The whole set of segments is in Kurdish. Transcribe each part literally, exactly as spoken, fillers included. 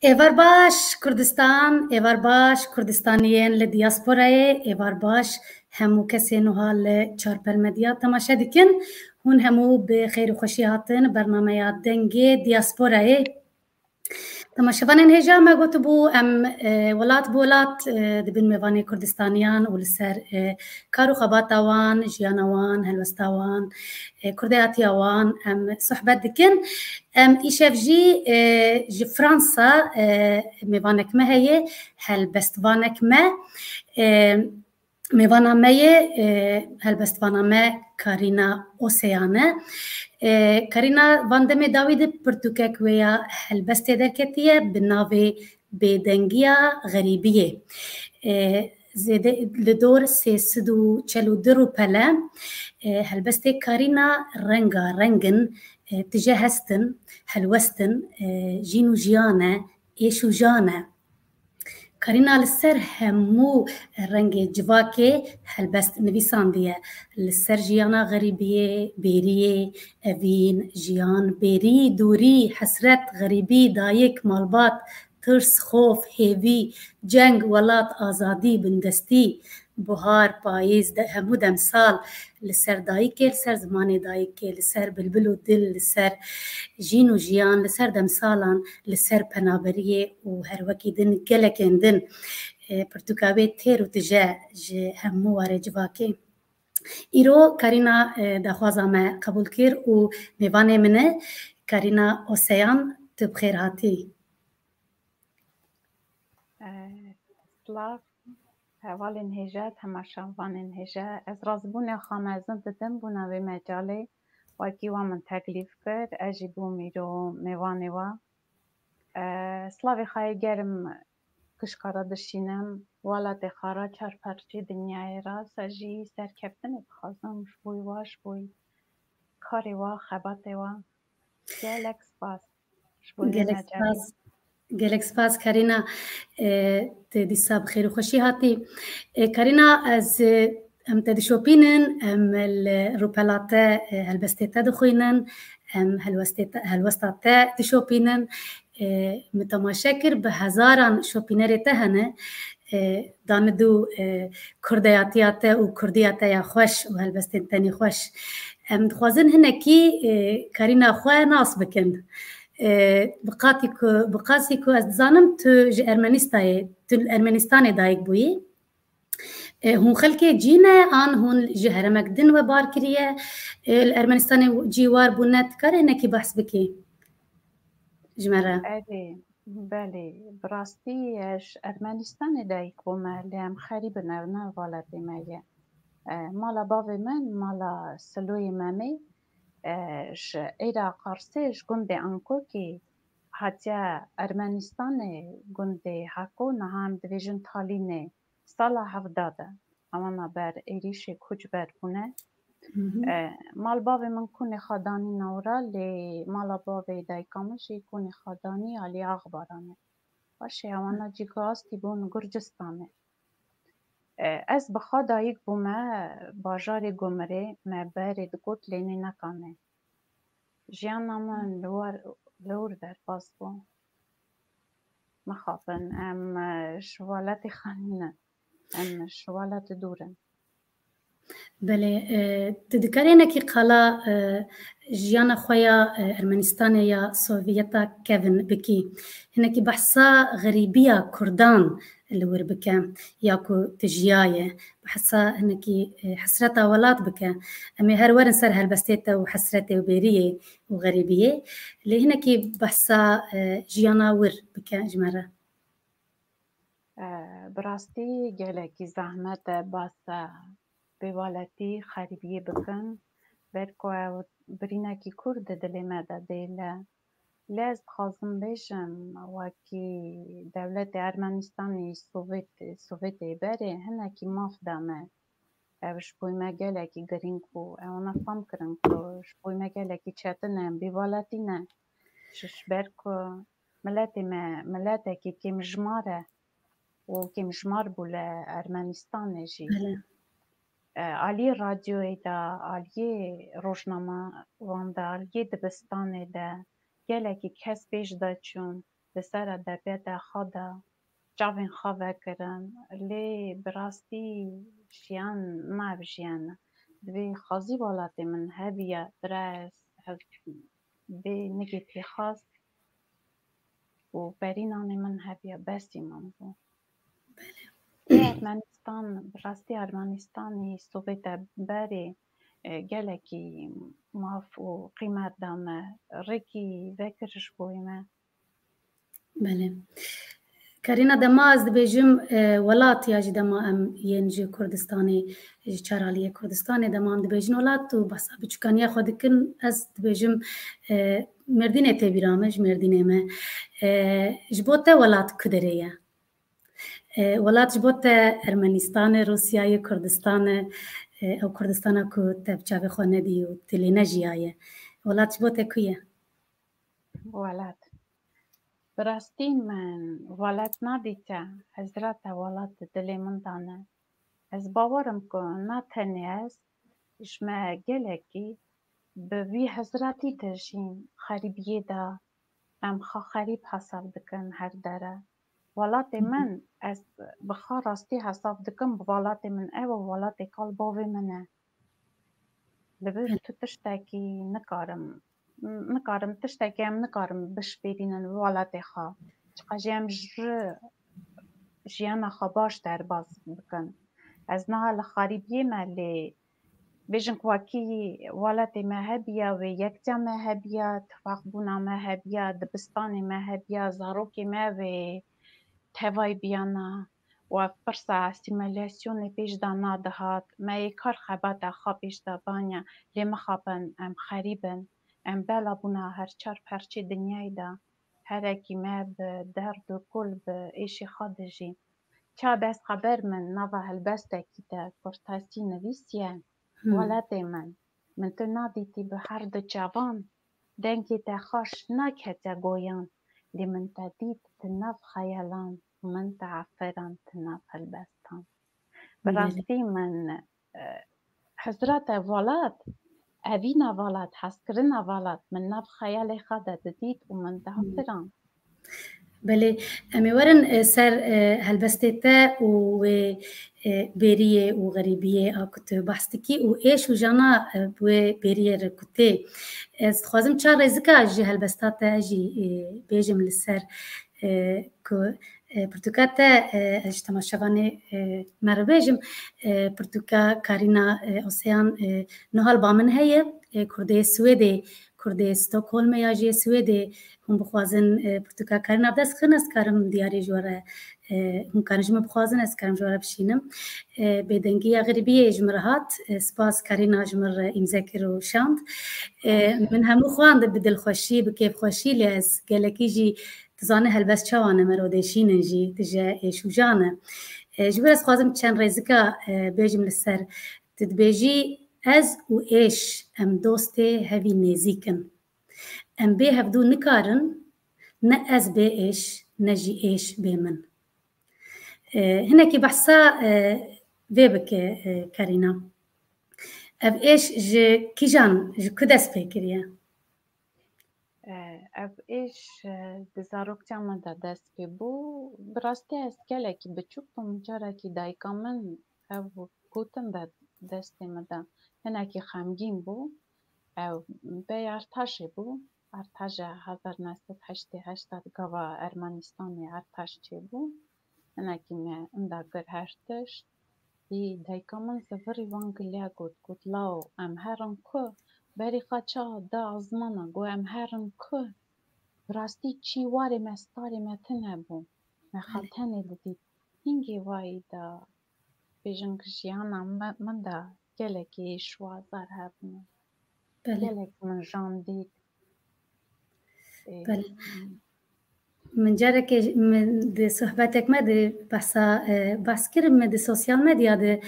Êvar baş Kurdistan, êvar baş Kurdistaniyên li diasporayê, êvar baş hemû kesên wiha li Çarpel Medya temaşe dikin. Hûn hemû bi xêr û xweşî hatin bernameya Dengê Diasporayê. Temaşevanên hêja, me gotibû em, e, welat bi welat, e, dibin mêvanê Kurdistaniyan û li ser, e, kar û xebata wan, jiyana wan, helwesta wan, e, kurdeyatiya wan em sohbet dikin. Em îşev jî, e, ji Fransa, e, mêvanek me heye, helbestvanek me. E, Mêvana me yê, e, helbestvana me Karîna Oseyan e. E, Karîna van demê dawî de pirtûkek wê ya helbestê derketiye bi navê Bêdengiya Xerîbiyê. E, zêde li dor sê sed û çel û du rûpel e. E, helbestê Karîna renga rengin, e, tije hestin, helwestin, e, jîn û jiyan e, êş û jan e. Karîna li ser hemû rengê civakê helbest nivîsandiye. Li ser jiyana xerîbiyê, bêriyê, evîn, jiyan, bêrî, dûrî, hesret, xerîbî, dayik, malbat, tirs, xof, hêvî, ceng, welat, azadî, bindestî, buhar, payîz, de, hemû demsal, li ser dayikê, li ser zimanê dayikê, li ser bilbil û dil, li ser jîn û jiyan, li ser demsalan, li ser penaberiyê û her wekî din gelekên din. E, pirtûka wê têr û tije ji hemû warê civakê. Îro Karîna, e, daxwaza me qebûl kir û mêvanê min e. Karîna Oseyan, tu bi xêr hatî. E, silav, hevalên hêja, temaşevanên hêja. Ez razibûnê xwe mezin didim bona vê mecalê. Wekî wa min teklîf kir, ez jî bûm îro mêvanê wa. E, silavê xwe yê germ kişka re dişînim, welatê xwe re, çar parçeyê dinyayê re, ser jî serkeftinê dixwazim ji bo wa, ji bo karê wa, xebatê wa. Gelek spas. Ji bo vê Gelek mecalê. Spas. Gelek spas Karîna. E, tu dîsa bi xêr û xweşî hatî. E, Karîna, ez, e, em te dişopînin, em li rûpela te, e, helbestê te dixwînin, em helwestê te, helwesta te dişopînin. E, min temaşe kir, bi hezaran şopînerê te hene. E, danidû, e, kurdeyatiya te û kurdiya te ya xweş û helbestên tenê xweş. Em dixwazin hinekî, e, Karîna xwe nas bikin. E, bi qatî ku, bi qasî ku ez dizanim tu ji Ermenîstayê, tu li Ermenîstanê dayik bûyî. E, hûn xelkê cî ne an hûn ji heremek din we bar kiriye? E, li Ermenîstanê cî war bûne, tu karê hinekî behs bikî ji me re? Erê, belê, bi rastî ez ji Ermenîstanê dayik bûme, lê em xerîb in, ev ne welatê me ye. E, mala bavê min, mala Siloyê Memê, e, ji êra Qarsê, ji gundê Ankokê hatiye Ermenîstanê, gundê Heko, niha em dibêjin Talînê. Sala hevda de ewana ber êrîşê koçber bûne. Hı hı. E, mal bavê min kûnê xwe danî Newra, lê mala bavê dayika min jî kûnê xwe danî alî Axbaranê. Paşê ewana cî gastî bûn Gurcistanê. E, ez bi xwe dayik bûme bajarê Gumirê, me berê digot lê nê nekane. Jiyana min li wir, li wir derbas bû. Mixabin, em, e, ji welatê xwe nînin. Em ji welatê dûr in. Belê, e, tu dikarî hinekî qala, e, jiyana xwe ya, e, Ermenîstanê ya Sovyeta kevin bikî. Hinekî behsa xerîbiya Kurdan li wir bike, ya ku tu jiyaye. Behsa hinekî, e, hesreta welat bike. Em ê her werin ser helbestê te û hesretê û bêriyê û xerîbiyê. Lê hinekî behsa, e, jiyana wir bike ji me re. E, bi rastî gelekî zehmet e, behsa bêwelatî, xerîbiyê bikin. Ber ku ew birînekî kûr di dilê me de dêle. Lê ez dixwazim bêjim, wekî dewletê Ermenîstanê Sovêt-, Sovêtê berê hinekî maf da me. Ev ji bo me gelekî girîng bû. Ewana fam kirin ku ji bo me gelekî çetin e, em bêwelatî ne. Ji, ji ber ku miletê me miletekî kêmjimar e û kêmjimar bû li Ermenîstanê jî. Belê. E, aliyê radyoyê de, aliyê rojnamevan de, aliyê dibistanê de gelekî kes pêş de çûn. li ser edebiyata xwe de çavên xwe vekirin. Lê bi rastî jiyan ne ev jiyan e. Divê xwezî welatê min hebiya, bira ez, ez bê nigê pêxwast û perînanê min hebiya, besî min bû. Lê Ermenistan, bi rastî Ermenistanî Sovête berê, e, gelekî maf û qîmet da me, rêkî vekir ji bo me. Belê. Karîna, dema ez dibêjim, e, welat ya jî dema em yên ji Kurdistanê, ji çar aliyê Kurdistanê, dema em dibêjin welat û behsa biçûkaniya xwe dikin, ez dibêjim, e, Mêrdînê tê bîra me, ji Mêrdînê me. E, ji bo te welat ku derê ye? E, welat ji bo te Ermenîstan e, Rûsya ye, Kurdistan e, e, ew Kurdistana ku te bi çavê xwe nedî û tu lê nejiyaye. Welat ji bo te ku ye? Welat. Bi rastî min welat nadîte, hezreta welat di dilê min de ne. Ez bawer im ku ne tenê ez, ji me gelekî bi vî hezretî dijîn, xerîbiyê de, em xwe xerîb hesab dikin her dere. Welatê min, ez bi xwe rastî hesab dikim, bi welatê min ew e, welatê kal bavê min e. Li vir tu tiştekî nikarim, nikarim, tiştekî em nikarim bişpêrînin welatê xwe. Çiqas jî em ji jiyana xwe baş derbas bikin. Ez niha li xarîbiyê me, lê bêjin ku wekî welatê me hebiya, wê yektiya me hebiya, tifaqbûna me hebiya, dibistanê me hebiya, zarokê me wê tevayî biyana û ev pirsa asîmîlasyonê pêş de nadihat. Me yê kar xebata xwe pêş de baniya, lê mixabin em xerîb in, em bela bûna her çar perçê dinyayê de. Herekî me bi derd û kul bi êşê xwe dijî. Ça dest xeber min nava helbestekî de kurtasî nivîsiye, Welatê min, min tu nadîtî bi her du çavan, dengê te xweş nakete goyan, lê min te dît di nav xeyalan, min te aferand di nav helbestan. Bi rastî min, e, hezreta welat, evîna welat, hezkirina welat, min nav xeyalê xwe de didît û min te aferand. Belê, em ê werin, e, ser, e, helbestê te û wê, e, bêriyê û xerîbiyê a ku tu behs dikî û êş û jana, e, wê bêriyê re ku tê. Ez dixwazim çar rêzika ji helbesta te jî, e, bêjim li ser, e, ku, e, pirtûka te, e, ez ji temaşevanê, e, me re bêjim, e, pirtûka Karîna, e, Oseyan, e, niha li ba min heye, e, Kurdê Swêdê, Kurdê Stockholmê ya jî yê Swêdê, hûn bixwazin, e, pirtûka Karîna bi dest bixin, ez karim diyarî ji we re, e, hûn karin ji min bixwazin, ez karim ji we re bişînim. E, bêdengiya xerîbiyê ji min re hat. E, spas Karîna ji min re îmze kir û şand. E, min hemû xwend bi dilxweşî, bi kêfxweşî, lê ez gelekî jî, tu zanî helbest çawa ne, merod ê şîn in jî, tije êş û jan e. E, ji bo ez dixwazim çend rêzika, e, bêjim li ser. Tu dibêjî, ez û êş, em dostê hevî nêzîk in. Em bê hevdû nikarin, ne ez bê êş, ne jî êş bê min. E, hinekî behsa, e, vê bike, e, Karîna. Ev êş ji kîjan, ji ku dest pê kiriye? E, ev êş, e, di zaroktiya min de dest pê bû. Bi rastî ez gelekî biçûk bûm, carekî dayika min ev gotin de destê min de. Hinekî xemgîn bû. Ew bey Artaşê bû. Artaşê hezar neh sed heştê heşt de di gava Ermenistanê Artaş çêbû. Hinekî me inda kir her tişt. Î dayika min zivirî wan giliya got, got, "Law, em herin ku? Berî xwe çawa da ezmana, got, em herin ku?" Bi rastî çî warê me, starê me tune bû. Me xwe tenê didît. Hingê wayî da, bêjin ku jiyana me, min de gelekî êş û azar hebûn. Belê. Gelek min jan dît. Ê, Belê. Min carekê j-, min di sohbetek me di behsa, e, behs kirin, min di sosyal medya di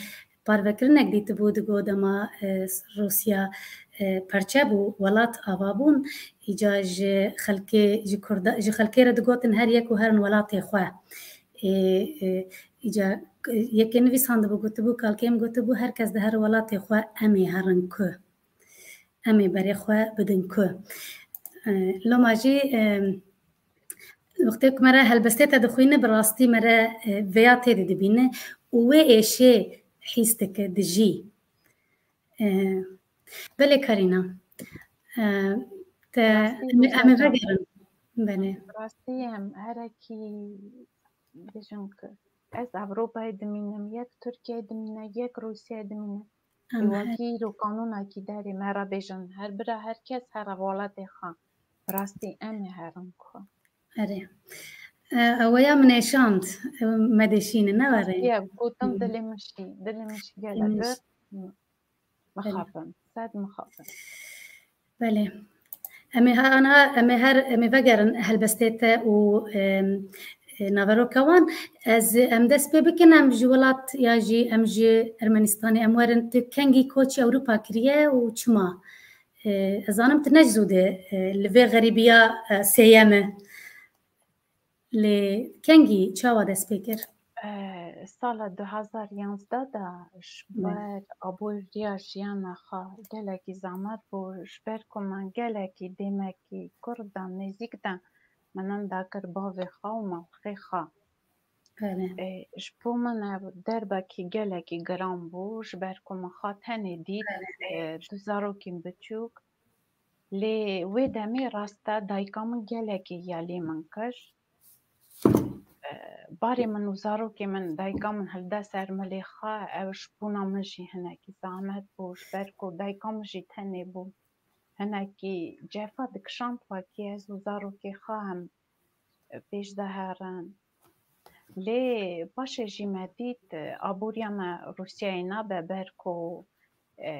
parvekirinek dîtibû, digot dema, e, Rûsya, e, perçe bû, welat ava bûn, îca ji xelkê, ji Kurda, ji xelkê re digotin her yek û herin welatê xwe. Ê, e, îca yekê nivîsandibû, gotibû, kalkêm gotibû, her kes di her welatê xwe, em ê herin ku. Em ê berê xwe bidin ku. E, loma jî, e, wextê ku me re helbestê te dixwîne, bi rastî me re, e, vêya tê de dibîne û wê êşê hîs dike, dijî. E, belê Karîna. E, te, Rastî em, em ê vegerin. Belê. Rastî em herekî bêjin ku ez Ewropayê dimînim, yek Tirkiyeyê dimîne, yek Rûsyayê dimîne. Em her- Wekî îro qanûnekî derê me re bêjin, her bira her kes here welatê xwe. Bi rastî em ê herin ku. Erê. E, ew ya min êşand, e, me dêşîne, ne were? Rastî ye, gotim dilê min şî, dilê min şî gelek. Dilê min şî. Mixabin, sed mixabin. Belê. Em ê ha-, ana, em ê her, em ê vegerin helbestê te û, em, e, naveroka wan. Ez, em dest pê bikin, em ji welat ya jî, em ji Ermenistanê, em werin, tu kengî koçî Ewropa kiriye û çima? E, ez zanim tu ne ji zû de, e, li vê xerîbiya, e, sêyem e. Lê kengî, çawa dest pê kir? Eh, sala du hezar yanzdeh de ji ber aboriya jiyana xwe gelekî zehmet bû, ji ber ku min gelekî dêmekî kurt de, nêzîk de min niha kir bavê xwe û malxê xwe. Belê. Eh, ji bo min ev derbekî gelekî giran bû, ji ber ku min xwe tenê dît, Belê. eh, du zarokên biçûk. Lê wê demê rast e, dayika min gelekî ya lê min kir. Eh, barê min û zarokê min, dayika min hilde ser milê xwe, ew ji bona min jî hinekî zehmet bû, ji ber ku dayika min jî tenê bû. Hinekî cefa dikişand wekî ez û zarokê xwe em pêş de herin. Lê paşê jî me dît, aboriya me Rûsyayê nabe, ber ku, e,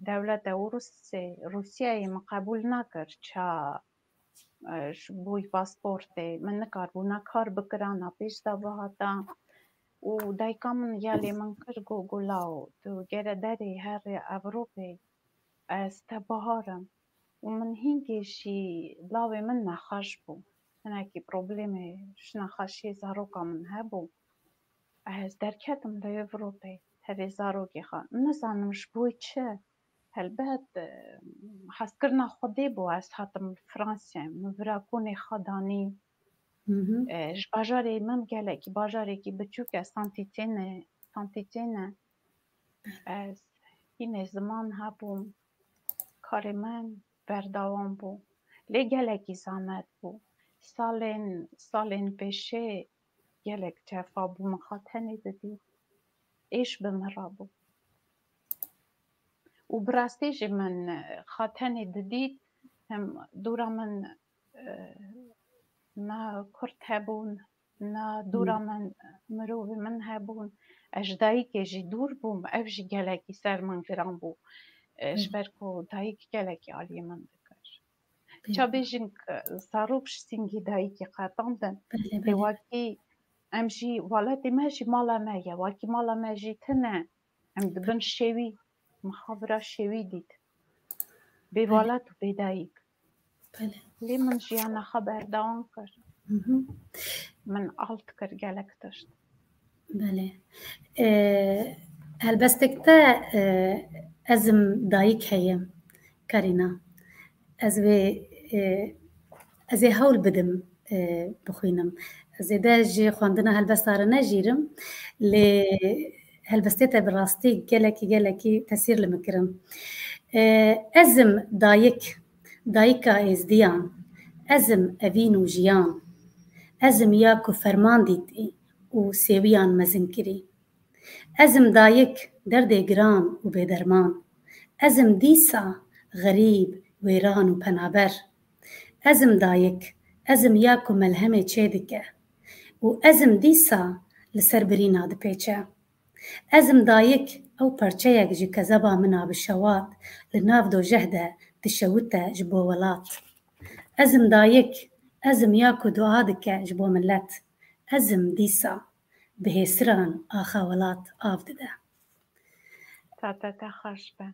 dewleta Ûrusê, Rûsyayê min qebûl nakir ça, e, ji bo pasportê. Min nikaribûna kar bikira, na pêş de bihata. Û dayika min ya lê min kir, got, got, law, tu gere derê herê Ewropê, ez te biharim. Û min hingê jî lawê min nexweş bû. Hinekî problemê ji nexweşiyê zaroka min hebû. Ez derketim li Ewropê tevê zarokê xwe. Nizanim ji bo çi. Helbet, e, hezkirina Xwedê bû ez hatim Fransayê. Min vira konê xwe danî. Hı hı. E, ji bajarê min gelekî, bajarekî biçûk e, Saint-Étienne, Saint-Étienne. Ez hînê ziman hebûm, karê min berdewam bû. Lê gelekî zehmet bû. Salên, salên pêşê gelek cefa bû, min xwe tenê didît. Êş bi min re bû. Û bi rastî jî min, e, xwe tenê didît, hem dûra min, e, ne kurt hebûn, ne dûra Hmm. min mirovê min hebûn. Ez ji dayikê jî dûr bûm, ev jî gelekî ser min giran bû. E, ji Hmm. ber ku dayik gelekî aliyê min dikir. Belê. Ça bêjin ku zarok ji sîngê dayikê qetandin. Belê, Lê belê. wekî em jî welatê me jî mala me ye. Wekî mala me jî tune. Em di bin şêwî, min xwe vira şêwî dît. Bê Belê. welat û bê dayik. Belê. Lê min jiyana xwe berdewam kir. Hı hı. Min alt kir gelek tişt. Belê. E, helbestek te, e, ezim dayik heye, Karîna. Ez wê, e, ez ê hewl bidim, e, bixwînim. Ez zêde ji xwendina helbesta re nejîrim, lê helbestê te bi rastî gelekî, gelekî tesîr li min kirin. E, ezim dayik, dayika êzdiyan, ezim evîn û jiyan, ezim ya ku ferman dîtî û sêwiyan mezin kirî. Ezim dayik, derdê giran û bêderman. Ezim dîsa xerîb, wêran û penaber. Ezim dayik, ezim ya ku melhemê çêdike. Û ezim dîsa li ser birîna dipêçe. Ezim dayik, ew perçeyek ji kezeba min a bi şewat, li nav dojeh de dişewite ji bo welat. Ezim dayik, ezim ya ku dua dike ji bo milet. Ezim dîsa, bi hêsiran axa welat av dide. Tata te xweş be.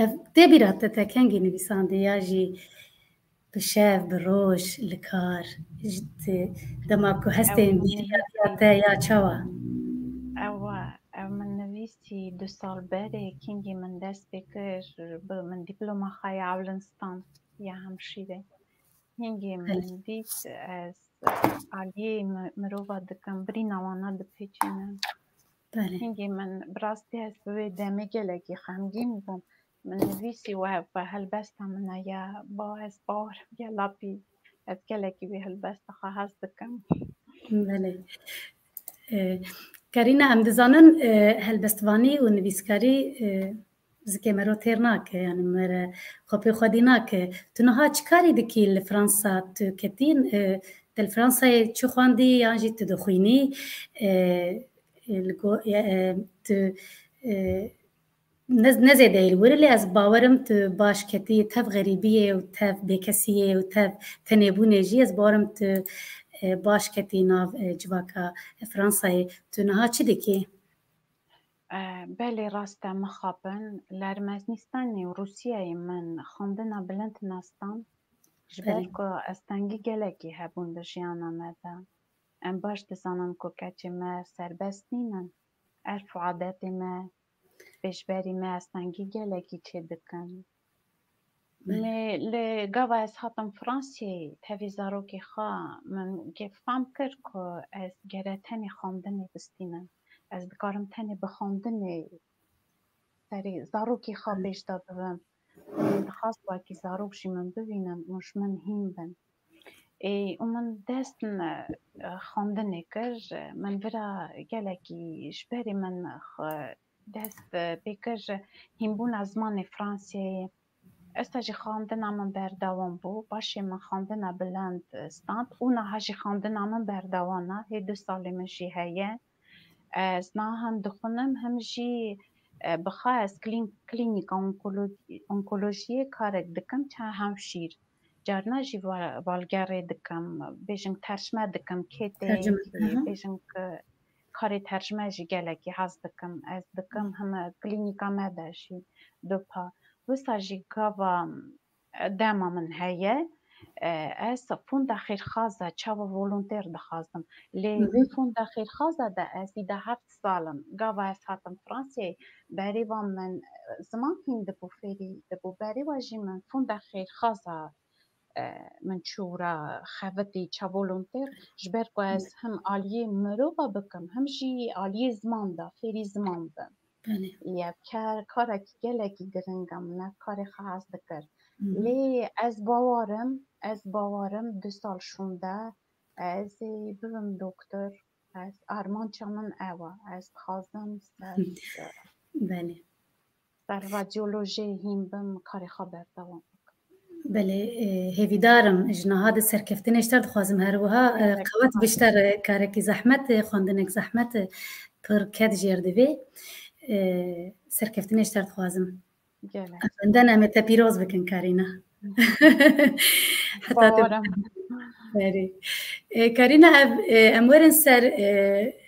Ev tê bîra te, te kengî nivîsandiye ya jî bi şev, bi roj, li kar, ji te, dema ku hestên Ew bîriya nivîsî. te ya çawa? Ew, ew min nivîsî du sal berê, kengî min dest pê kir, bi min dîploma xwe ya ewlinstan ya hemşîrê. Hingê min dît ez aliyê mi-, mirova dikim, birîna wana dipêçînim. Belê. Hingê min bi rastî ez bi wê demê gelekî xemgîn bûm. Min nivîsî we, we helbesta min e ya, ba ez bawerim ya lapî. Ez gelekî wê helbesta xwe hez dikim. Belê. E, Karîna, em dizanin, e, helbestvanî û nivîskarî, e, zikê mero têr nake, yani mere xwe pê xwedî nake. Tu niha çi karî dikî li Fransa? Tu ketîn, e, te li Fransayê çi xwendî yan jî tu dixwînî? E, e, li go-, e, e, tu, e, ne, ne zêde yê li wir, lê ez bawerim tu baş ketî tev xerîbiyê û tev bêkesiyê û tev tenêbûnê jî, ez bawerim tu, e, baş ketî nav, e, civaka Fransayê. Tu niha çi dikî? E, belê, rast e, mixabin. Li Ermenîstanê û Rûsiyeyê min xwendina bilind nestan. Ji ber Belê. ku astengî gelekî hebûn di jiyana me de. Em baş dizanin ku keçê me serbest nînin. Erf û adetê me, pêşberî me astengî gelekî çêdikin. Belê. Lê li gava ez hatim Fransayê, tevî zarokê xwe, min ge-, fam kir ku ez gere tenê xwendinê bistînim. Ez dikarim tenê bi xwendinê serê zarokê xwe Belê. pêş de bibim. Min dixwest wekî zarok jî min bibînin û ji min hîn bin. Ê, û min dest, e, xwendinê kir, min vira gelekî ji berê min xwe dest, e, pê kir, hînbûna zimanê Fransiyeyê. Esta jî xwendina min berdewam bû, paşê min xwendina bilind, e, stand û niha jî xwendina min berdewam e, hê du salê min jî heye. Ez niha hem dixwînim, hem jî, e, bi xwe ez klîn-, klînîka onkolo-, onkolojiyê karek dikim, çend hemşîr. Carna jî va-, balgerê dikim, bêjin tercme dikim, kê tê, Tercüme, aha. bêjin ku karê tercme jî gelekî hez dikim. Ez dikim heme klînîka me de jî dupa. Wisa jî gava, e, dema min heye, e, ez fonda xêrxaza çawa volonter dixwazim. Lê Hı hı. vê fonda xêrxaza de ez îda heft sal im. Gava ez hatim Fransayê, berê va min, e, ziman hîn dibû, fêrî dibû. Berê wa jî min fonda xêrxaza, e, min çû ra xebitî ça volonter, ji ber ku ez Belê. hem aliyê mirova bikim, hem jî aliyê ziman de, fêrî ziman bim. Belê. Ye kar, karekî gelekî giring e, min ev karê xwe hez dikir. Hı hı. Lê ez bawerim, ez bawerim du sal şûnde ez ê bibim doktor. Ez armanca min ew e. Ez dixwazim ser, Belê. ser radyolojiyê hîn bim, karê xwe berdewam bikim. Belê, e, hêvîdar im. Ji niha de serkeftinê ji te re dixwazim her wiha. E, Gelek qewet spas. bi ji te re karekî zehmet e, xwendinek zehmet e, pir ked jêr divê. E, serkeftinê ji te re dixwazim. Gelek. Efendiyan em ê te pîroz bikin, Karîna. Heta te Bawerim. Berî. E, Karîna, ev, e, em werin ser, e,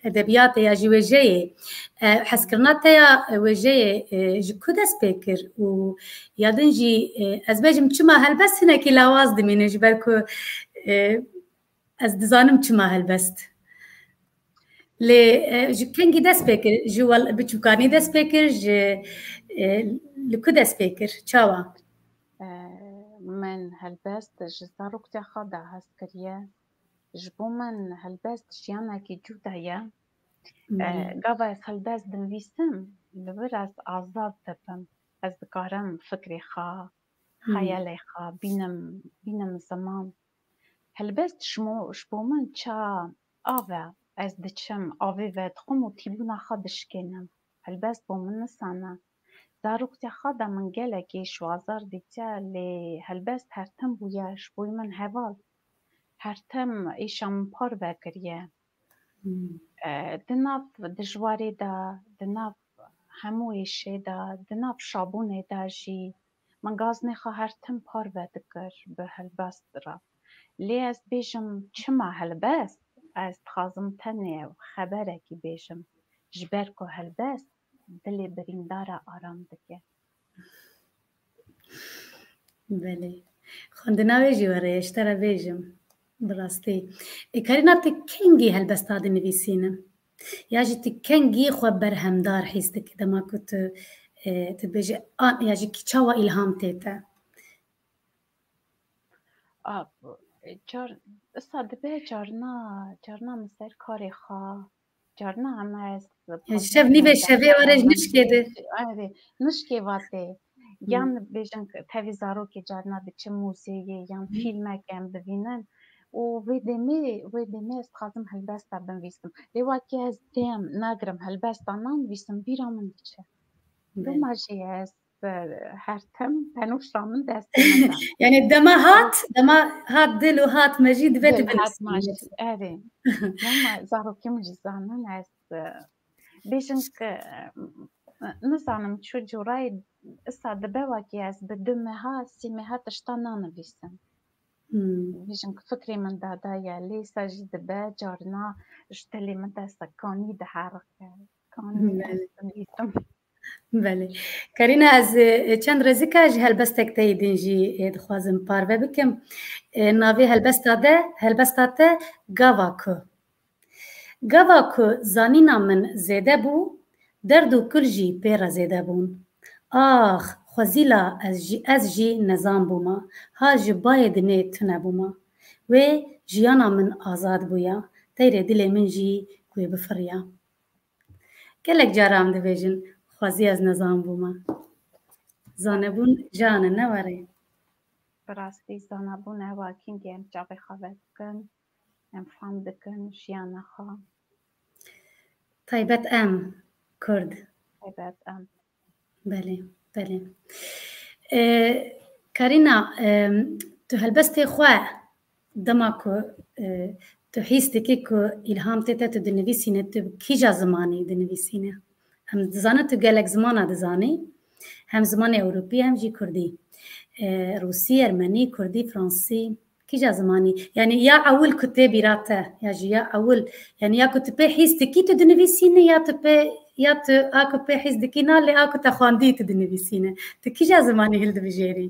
edebiyatê ya jî wêjeyê. E, hezkirina te ya wêjeyê, e, ji ku dest pê kir û ya din jî, e, ez bêjim çima helbest hinekî lawaz dimîne ji ber ku, e, ez dizanim çima helbest. Lê, e, ji kengî dest pê kir? Ji wel-, biçûkanî dest pê kir? Ji, e, li ku dest pê kir? Çawa? E, min helbest ji zaroktiya xwe de hez kiriye. Ji bo min helbest jiyanekî cuda ye. E, Belê. gava ez helbest dinivîsim, li vir ez azad dibim. Ez dikarim fikrê xwe, Hmm. xeyalê xwe bînim, bînim ziman. Helbest ji mo-, ji bo min ça av e. Ez diçim, avê vedixwim û tîbûna xwe dişkênim. Helbest bo min nisan e. Zaroktiya xwe de min gelekî şwazar dîtiye, lê helbest her tim bûye ji bo min heval. Her tim êşa min parve kiriye. Hmm. E, di nav dijwarê de, di nav hemû êşê de, di nav şabûnê de jî min gaznê xwe her tim parve dikir bi helbest re. Lê ez bêjim, çima helbest? Ez dixwazim tenê xeberekî bêjim. Ji ber ku helbest dilê birîndara aram dike. Belê. Xwendina wê jî were ye, ji te re bêjim. Bi rastî. E, Karîna, tu kengî helbesta dinivîsîne? Ya jî tu kengî xwe berhemdar hîs dikî dema ku tu, e, tu dibêjî, a, ya jî kî çawa îlham tê te? A, car, esa dibe carna, carna min ser karê xwe, carna heme ez Şev nîvê şevê were ji nişkê de. Erê, nişkê vatê. Yan bêjin tevî zarokê carna diçim muzeyê yan fîlmek em dibînin. Û vê demê, vê demê ez dixwazim helbesta binivîsim. Lê wekî ez dem nagirim helbesta nanivîsim, bîra min diçe. Dema jî ez her tim penûşa min destê min de. Yani dema hat, dema hat dil û hat mejî divê tu binivîsî. Erê. Dema zarokê min jî zanin ez bêjin ki nizanim çi curayê isa dibe wekî ez bi du meha, sî meha tişta nanivîsim. Bêjin ki fikrê min dada ye, lê isa jî dibe carna ji dilê min de sekanî diherike. Kanî ez binivîsim. Belê. Karîna, ez çend rêzika ji helbestek te yê din jî dixwazim parve bikim. Navê helbesta de, helbesta te Gava Ku. Gava ku zanîna min zêde bû, derd û kul jî pê re zêde bûn. Ax, xwezîla ez jî, ez jî nezan bûma, ha ji bayê dinê tune bûma. Wê jiyana min azad bûya, teyrê dilê min jî wê bifiriya. Gelek cara em dibêjin, xwezî ez nezan bûma. Zanebûn jane ne were. Bi rastî zanebûn ew a kîngê em çavê xwe vedikin, em fam dikin, jiyana xwe. Taybet em, Kurd. Taybet em. Belê, belê. E, Karîna, e, tu helbestê xwe dema ku, e, tu hîs dikî ku îlham tê te, tu dinivîsîne, tu bi kîja zimanî dinivîsîne? Em dizanin tu gelek zimana dizanî. Hem zimanê ewropî hem jî kurdî. E, rûsî, ermenî, kurdî, fransî. Kîja zimanî? Yani ya ewil ku tê bîra te, ya jî ya ewil, yani ya ku tu pê hîs dikî tu dinivîsînî, ya tu pê, ya tu a ku pê hîs dikî na, lê a ku te xwendî tu dinivîsînî. Tu kîja zimanî hildibijêrî?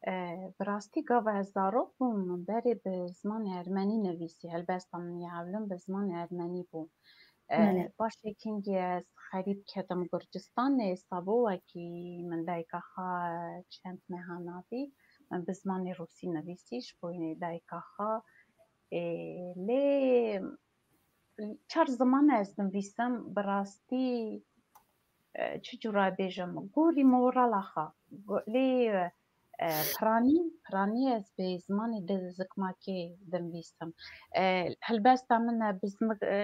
E, bi rastî gava ez zarok bûm, min berê bi zimanê ermenî nivîsî, helbesta min ya ewilin bi zimanê ermenî bû. E, Belê. Paşê kîngê ez xerîb ketim Gurcistanê, sabû wekî min dayika xwe çend meha navî, min bi zimanê rûsî nivîsî, ji bo dayika xwe. E, lê çar ziman ez dinivîsim, bi rastî, e, çi cura bêjim, gorî morala xwe. Go-, lê, e, piranî, piranî ez bi zimanê di zikmakê dinivîsim. E, helbesta min e bi zimik-, e,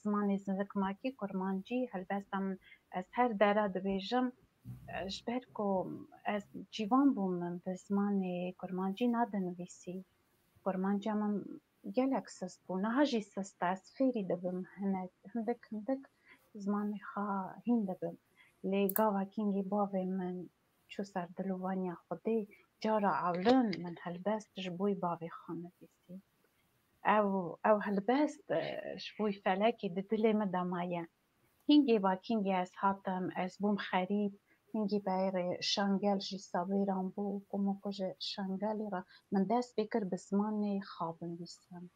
zimanê zikmakê, kurmancî, helbesta min ez her dera dibêjim, e, ji ber ku ez ciwan bûm, min bi zimanê kurmancî nadinivîsî. Kurmanca min gelek sist bû. Niha jî sist e. Ez fêrî dibim hinek, hindik, hindik zimanê xwe hîn dibim. Lê gava kîngê bavê min çû ser dilovaniya Xwedê, cara ewlin min helbest ji bo bavê xwe nivîsî. Ew, ew helbest, e, ji bo felekê di dilê min de maye. Hingê vakîngê ez hatim, ez bûm xerîb, hingî berê Şangel jî sabêran bû, ku min ku ji Şangelê re min dest pê kir bi zimanê xwe binivîsim.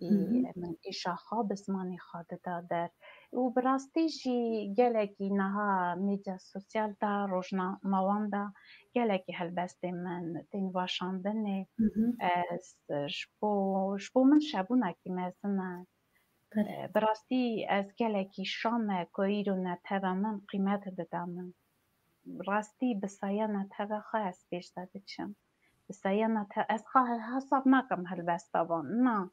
Ê, Hı hı. Min êşa xwe bi zimanê xwe dida der. Û bi rastî jî gelekî niha medya sosyal de, rojnamewan de gelekî helbestên min tên vaşandinê. Hı hı. Ez ji bo, ji bo min şebûnekî mezin e. Belê. E, bi rastî ez gelekî şa me ku îro neteva min qîmet dida min. Rastî bi saya neteva xwe ez pêş de diçim. Bi saya nete-, ez xwe hesab nakim helbesta van. Na,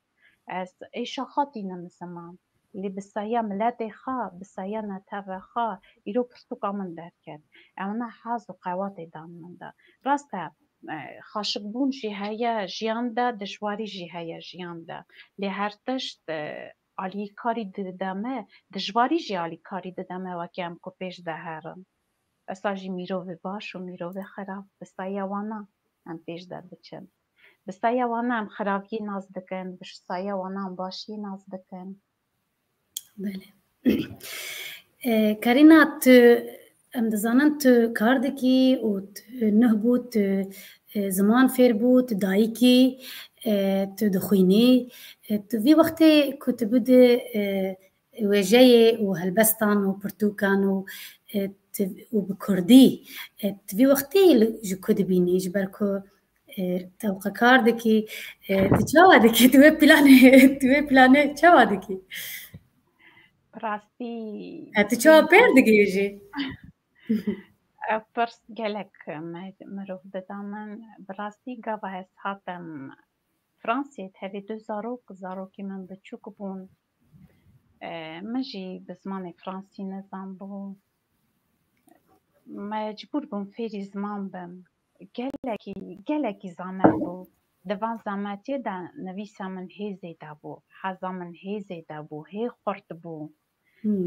ez êşa xwe tînim ziman. Lê bi saya miletê xwe, bi saya neteva xwe, îro pirtûka min derket. Ew ne haz û qewatê dan min de. Rast e, e, xaşikbûn jî heye jiyan de, dijwarî jî heye jiyan de. Lê her tişt, e, alîkarî dide me, dijwarî jî alîkarî dide me wekî em ku pêş de herin. Esa jî mirovê baş û mirovê xirab bi saya wana em pêş de diçin. Bi saya wana em xirabiyê nas dikin, bi saya wana em başiyê nas dikin. Belê. E, Karîna, tu, em dizanin tu kar dikî û tu nuh bû, tu, e, ziman fêr bû, tu dayikî, e, tu dixwînî. E, tu vî wextê ku tu bide, e, wêjeyê û helbestan û pirtûkan û, e, tu, û bi kurdî, e, tu vî wextê li, ji ku dibînî? Ji ber ku e, tewqekar dikî, e, tu çawa dikî? Tu wê planê, tu wê planê çawa dikî? Bi rastî E, tu çawa pêr digihîjî? Ev pirs gelek me-, mirov dida min. Bi rastî gava ez hatim Fransê, tevî du zarok, zarokê min biçûk bûn. E, min jî bi zimanê fransî nizanbû. Mecbûr bûm fêrî ziman bim. Gelekî, gelekî zamet bû. Di van zametiyê de nivîsa min hê zêde bû, heza min hê zêde bû, hê xurt bû.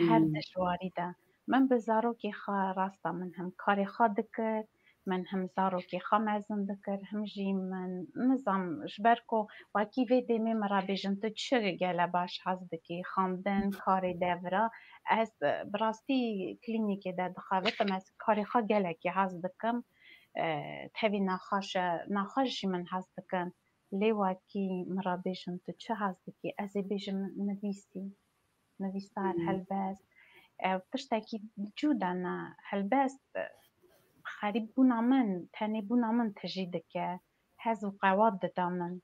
Her dijwarî de. Min bi zarokê xwe rasta min him karê xwe dikir, min him zarokê xwe mezin dikir, him jî min nizam ji ber ku wekî vê demê min re bêjin tu çi gele baş hez dikî, xwendin, karê devira. Ez, e, bi rastî klînîkê de dixebitim, ez karê xwe gelekî hez dikim. E, tevî naxaş e, naxaş jî min hez dikin. Lê wekî min re bêjin tu çi hez dikî, ez ê bêjim nivîsî. Nivîsar, helbest. Ew tiştekî cû de ne. Helbest, e, xerîb bûna min, tenê bûna min tijî dike. Hez û qewat dida min.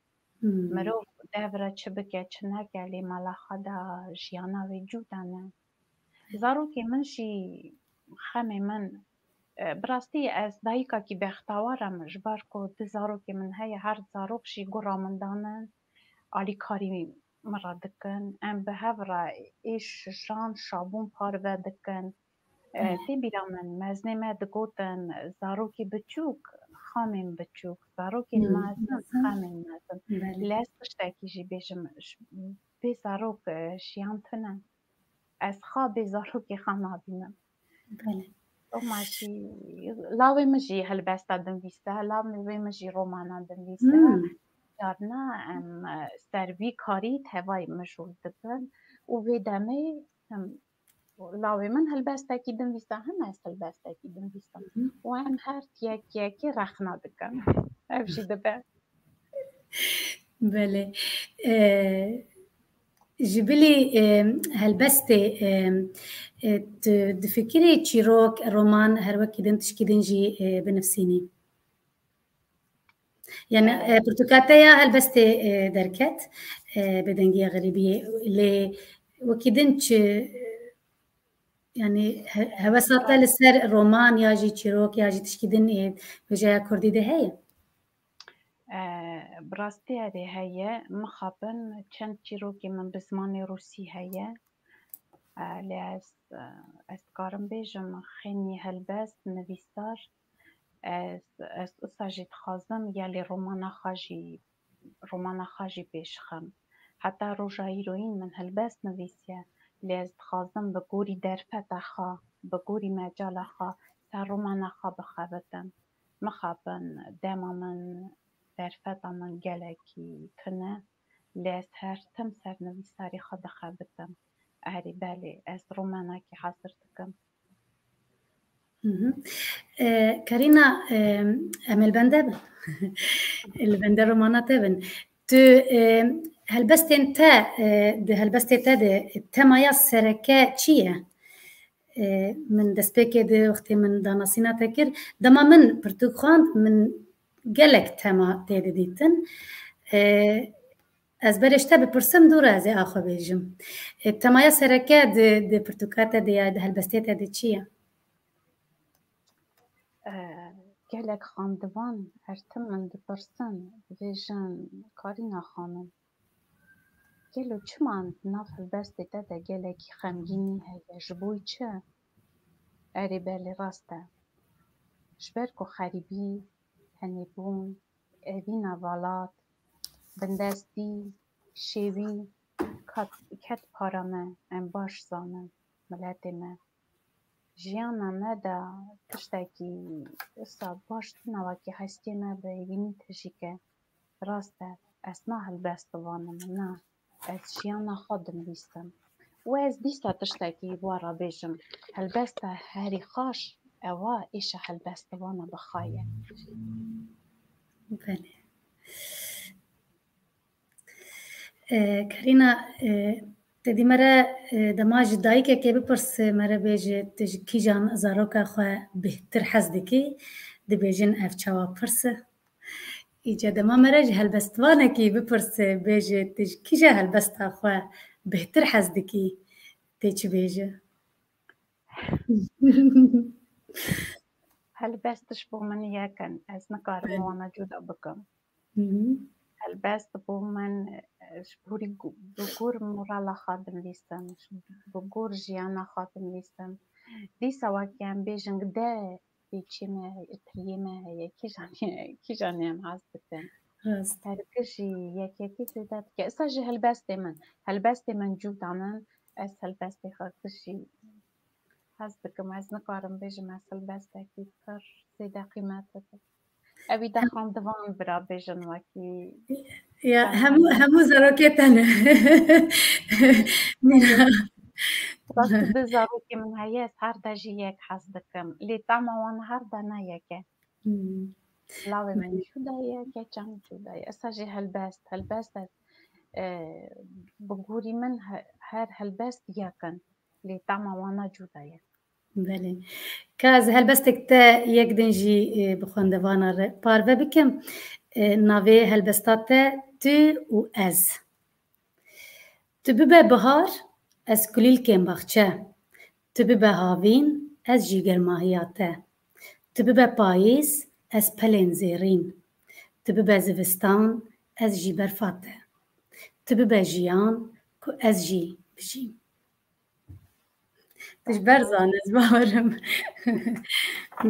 Mirov dev re çi bike, çi neke, lê mala xwe de jiyana wê cû de ne. Zarokê min jî xemê min, e, bi rastî ez dayikakî bextewar im, ji ber ku du zarokê min heye, her zarok jî gura min danin, alîkarî min re dikin. Em bi hev re êş, şan, şabûn parve dikin. E, tê bîra min, mezinê me digotin, zarokê biçûk, xamên biçûk, zarokên mezin, xamên mezin. Lê ez tiştekî jî bêjim, bê zarok, e, jiyan tune. Ez xwe bê zarokê xwe nabînim. Belê. Toma jî, lawê min jî helbesta dinvîse, lawê min jî romana dinvîse. Carna em, e, ser vî karî tevayê mijûl dibin û vê demê em, lawê min helbestekî dinvîse, him ez helbestekî dinvîsim. Û em her yek yekê rexna dikin. Ev jî dibe. Belê. E, ji bilî, e, helbestê, e, e, tu difikirî çîrok, roman, her wekî din tişkî din jî, e, binivîsînî? Yani, e, pirtûka te ya helbestê, e, derket, e, bi dengiya xerîbiyê. Lê wekî din çi, e, yani, he-, hewesa te li ser roman ya jî çîrok ya jî tişkî din, e, wêjeya kurdî de heye? E, bi rastî erê heye. Mixabin çend çîrokê min bi zimanê rûsî heye. E, lê ez, e, ez dikarim bêjim, xênî helbest, nivîsar, ez, ez usa jî dixwazim ya lê romana xwe jî, romana xwe jî pêş xim. Heta roja îroyîn min helbest nivîsiye, lê ez dixwazim bi gorî derfeta xwe, bi gorî mecala xwe ser romana xwe bixebitim. Mixabin dema min derfeta min gelekî tune, lê ez her tim ser nivîsarî xwe dixebitim. Erê, belê, ez romanekî hezir dikim. E, Karîna, e, em ê li bende bin. Li bende romana te bin. Tu, e, helbestên te, e, di helbestê te de temaya sereke çi ye? E, min destpêkê de wextê min danasîna te kir, dema min pirtûk xwend, min gelek tema tê de dîtin. E, ez berê ji te bipirsim, dû re ez ê a xwe bêjim. E, temaya sereke di, di pirtûka te de ya di helbestê te de çi ye? E, gelek xwendivan her tim min dipirsin, dibêjin, Karîna xanim, gelo çima di nav helbestê te de gelekî xemgînî heye, ji bo çi? Erê, belê, rast e. Ji ber ku xerîbî, tenêbûn, evîna velat, bindestî, şêwî, ket, ket para me, em baş zanin, miletê me. Jiyana me de tiştekî wisa baş tune, wekî hestiyê me bi hêvînî tijî ke. Rast e, ez na helbestivan im, na. Ez jiyana xwe dinivîsim. Û ez dîsa tiştekî wa re bêjim. Helbesta herî xweş ew a êşa helbestivana bi xwe ye. Belê. E, Karîna, e, te dî me re, e, dema ji dayikekê bipirse, me re bêje, tu ji kîjan zaroka xwe bêhtir hez dikî, dibêjin ev çawa pirs e? Îca dema me re ji helbestvanekî bipirse, bêje, tu ji kîja helbesta xwe bêhtir hez dikî, tê çi bêje? Helbest ji bo min yek in, ez nikarim wana cuda bikim. Helbest bo min, e, ji borî gu-, bi gor morala xwe dinivîsim, bi gor jiyana xwe dinivîsim. Dîsa wekî em bêjin de pêçê me heye, piriyê me heye, kîjan heye, kîjan em hez dikin. Rast. Her kişî yek yekî zêde dike. Esa ji helbestê min, helbestê min cuda min, ez helbestê xwe kişî hez dikim, ez nikarim bêjim, ez helbestekî pir zêde qîmet dikim. Ew î de xandivan bira bêjin wekî. Ya, hemû, hemû zarokê te ne. Rastî du zarokê min heye, ez her de jî yek hez dikim. Lê tama wan her de ne yek e. Hmm. Lawê min cuda ye, keçan cuda ye. Esa jî helbest, helbest e, e, bi gorî min he-, her helbest yek in. Lê tama wana cuda ye. Belê. Ka ez helbestek te yek din jî, e, bi xwendevana re parve bikim. E, navê helbesta te Tu û Ez. Tu bibe bihar, ez kulîlkên baxçe. Tu bibe havîn, ez jî germahiya te. Tu bibe payîz, ez pelên zêrîn. Tu bibe zivistan, ez jî berfa te. Tu bibe jiyan, ku ez jî bijîm. Tu ji ber zan, ez bawerim.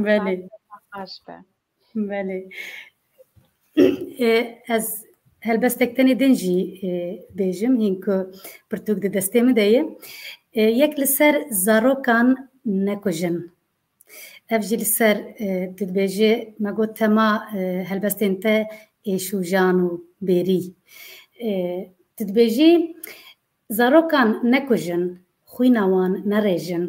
Belê. Xweş be. Belê. E, ez helbestek tenê din jî, e, bêjim, hîn ku pirtûk di destê min de ye. E, yek li ser zarokan nekujin. Ev jî li ser, e, tu dibêjî, me got tema, e, helbestên te êş û jan û bêrî. E, tu dibêjî, Zarokan nekujin, xwîna wan nerêjin,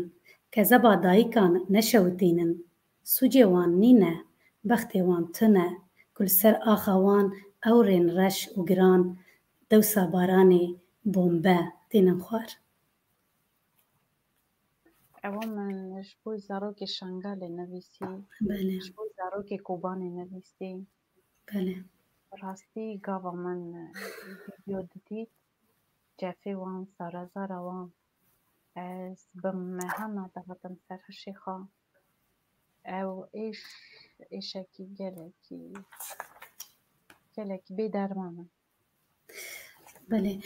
kezeba dayikan neşewitînin, sûcê wan nîne, bextê wan tune, ku li ser axa wan ewrên reş û giran, dewsa baranê bombe tênin xwar. Ewa min ji bo zarokê Şengalê nivîsî, Belê. Ji bo zarokê Kobanê nivîsî. Belê. Rastî gava min, e, vîdeo didît, cefê wan, sarezara wan, ez bi mehana dihatim ser hişê xwe. Ew êş, êşekî gelekî, gelekî bêderman in. Belê.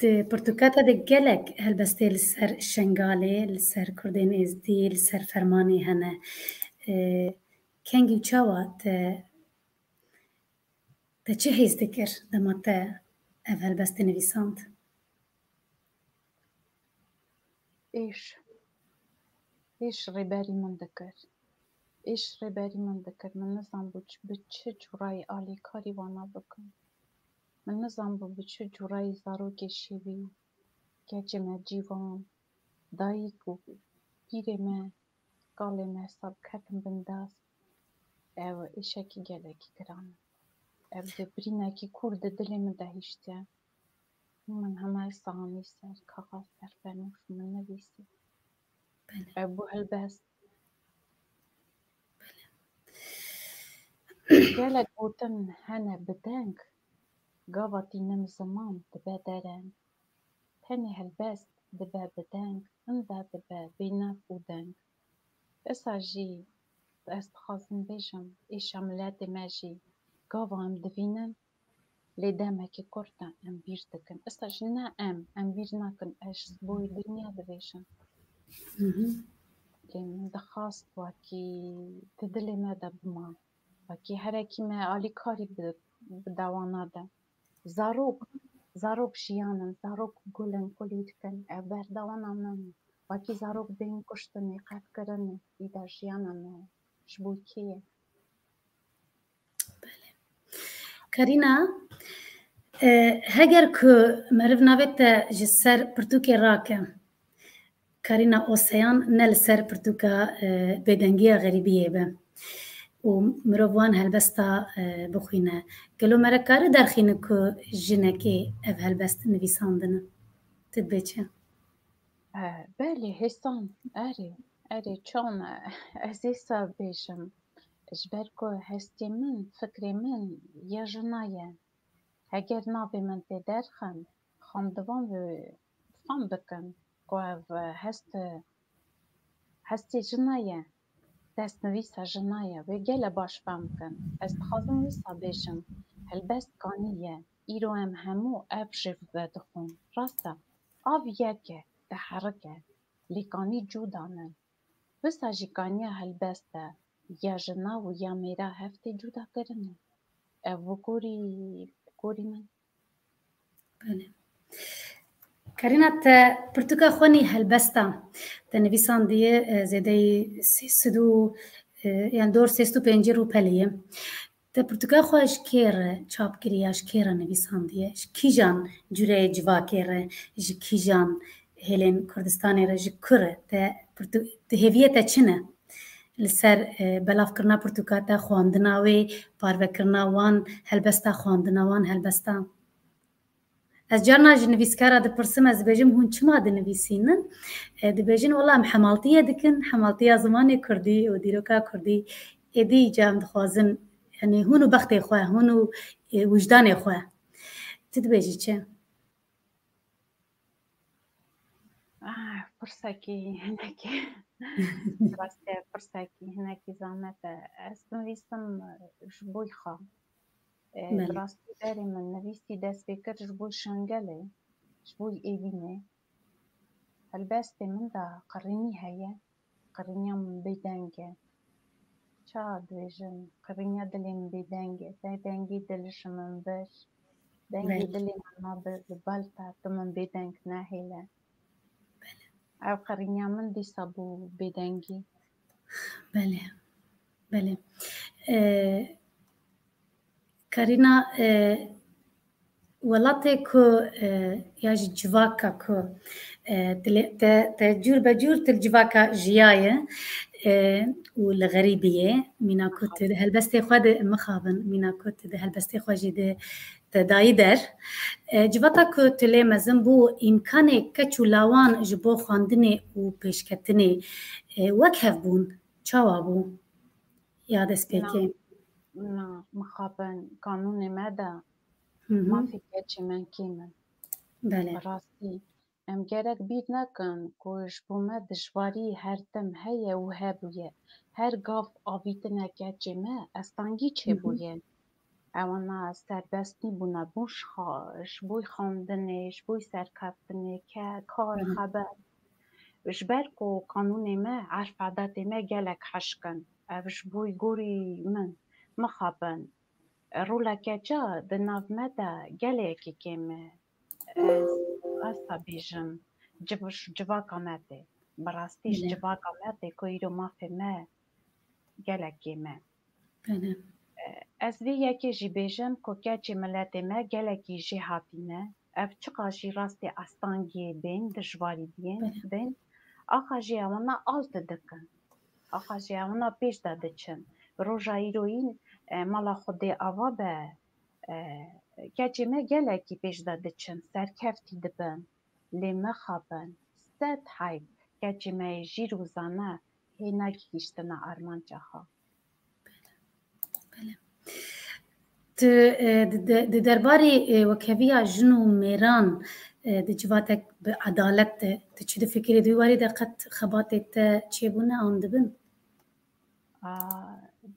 Di pirtûka te de gelek helbestê li ser Şengalê, li ser Kurdên Êzdî, li ser fermanê hene. E, kengî û çawa te Te çi hêz dikir dema te ev helbestê nivîsand? Êş. Êş rêberî min dikir. Êş rêberî min dikir. Min nizanbû çi, bi çi curayî alîkarî wana bikim. Min nizanbû bi çi curayî zarokê şêwî, keçê me cîvan, dayik û pîrê me, kalê me hesab ketin bindest. Ew êşekî gelekî giran e. Ev di birînekî kûr di dilê min de hiştiye. Min heme wisa anî ser kaxez, ser penûş, min nivîsî. Belê. Ew bû helbest. Belê. Gelek gotin hene bi deng, gava tînim ziman dibe dereng. Tenê helbest dibe bi deng, inda dibe bênev û deng. Esa jî ez dixwazim bêjim, êşa miletê me jî gava em divînin, lê demekî kurt e, em bîr dikin. Esa jî ne em, em bîr nakin, ez ji bo dinya dibêjim. Hı hı. Lê min dixwast wekî di dilê me de bima. Wekî herekî me alîkarî bi, bi dewana de. Zarok, zarok jiyan in, zarok gul in, kulîlk in. Ev berdewana min e. Wekî zarok bên kuştinê, qetkirinê, îda jiyana me ji bo kê ye? Belê. Karîna, e, heger ku meriv navê te ji ser pirtûkê rake, Karîna Oseyan ne li ser pirtûka, e, Bêdengiya Xerîbiyê be û mirov wan helbesta, e, bixwîne. Gelo me re kare derxîne ku jinekê ev helbest nivîsandine? Tu dibê çi? E, belê, hêsan, erê, erê, çawa ne? Ez ê sa bêjim. Ji ber ku hestê min, fikrê min ya jina ye. Heger navê min tê derxin, xwendivan wê fam bikin ku ev hest, hestê jina ye, destnivîsa jina ye, wê gele baş fam bikin. Ez dixwazim wisa bêjim, helbest kanî ye. Îro em hemû ev jê vedixwin. Rast e, av yek e, diherike, lê kanî cuda ne. Wisa jî kaniya helbest e, ya jina û ya mêra hev tê cuda kirine. Ev bi gorî, bi gorî min. Belê. Karîna, te pirtûka xwe nî helbesta te nivîsandiye, e, zêdeyî sê sed û, e, yani dor sê sed û pêncî rûpelê ye. Te pirtûka xwe ji kê re çap kiriye, ji kê re nivîsandiye? Ji kîjan cureyê civakê re, ji kîjan hêlên Kurdistanê re, ji ku re? Te pirtû-, te hêviye te çi ne? Li ser, e, belavkirina pirtûka te, xwendina wê, parvekirina wan, helbesta xwendina wan, helbesta. Ez carna ji nivîskara dipirsim, ez dibêjim, hûn çima dinivîsînin? E, dibêjin, wela em hemaltiye dikin, hemaltiya zimanê kurdî û dîroka kurdî. Êdî ca em dixwazin, yani hûn û bextê xwe, hûn û, e, wijdanê xwe. Tu dibêjî çi? Ah, pirsekî hinekî, rastî pirsekî hinekî zehmet e. Ez nivîsim, e, ji bo xwe. E, Belê. Bi rastî berê min nivîsî dest pê kir ji bo Şengelê, ji bo Êvînê. Helbestê min de qirînî heye. Qirîniya min bêdeng e. Ça dibêjin, qirîniya dilê min bêdeng e. Te dengê dil ji min bir. Dengê Belê. dilê min nabir li bal te, tu min bêdeng nehêle. Belê. Ev qirîniya min dîsa bû bêdengî. Belê. Belê. Ee, Karîna, e, welatê ku, e, ya jî civaka ku, e, dilê-, te, te cûr be cûr tu li civaka jiyaye, e, û li xerîbî ye, mîna ku tu di helbestê xwe de mixabin, mîna ku tu di helbestê xwe jî de te dayî der. E, civata ku tu lê mezin bû, îmkanê keç û lawan ji bo xwendinê û pêşketinê, e, wek hev bûn, çawa bû? Ya destpêkê. Na, na, mixabin, kanûnê me de Hı hı. mafê keçê me kêm in. Belê. Bi rastî, em gerek bîr nekin ku ji bo me dijwarî her tim heye û hebûye. Her gav avîtine keçê me, estangî Hı hı. çêbûye. Ewana serbest nîbûne, bûn ji xa-, ji bo xwendinê, ji bo serkeftinê, ke-, kar, Hı hı. xeber. Ji ber ku kanûnê me, erf adetê me gelek hişk in. Ev ji bo gorî min, mixabin. Rola keça di nav me de gelekî kêm e. Ez wisa bêjim, civ-, civaka me tê. Bi rastî ji Belê. civaka me tê ku îro mafê me gelek kêm e. Belê. Ez vê yekê jî bêjim ku keçê miletê me gelekî jêhatî ne. Ev çiqa jî rastî astangiyê bên, dijwarî biyên, Belê. bên, axa jî ewana alt dikin. Axa jî ewana pêş de diçin. Roja îroyîn, e, mala Xwedê ava be, e, keçê me gelekî pêş de diçin, serkeftî dibin. Lê mixabin, sed heyf, keçê me yê jîr û zana hê negihîştine armanca xwe. Belê. Tu, e, di, di, di derbarê, e, wekheviya jin û mêran, e, di civatek bi edalet de, tu çi difikirî, di wî warî de qet xebatê te çêbûne an dibin? A,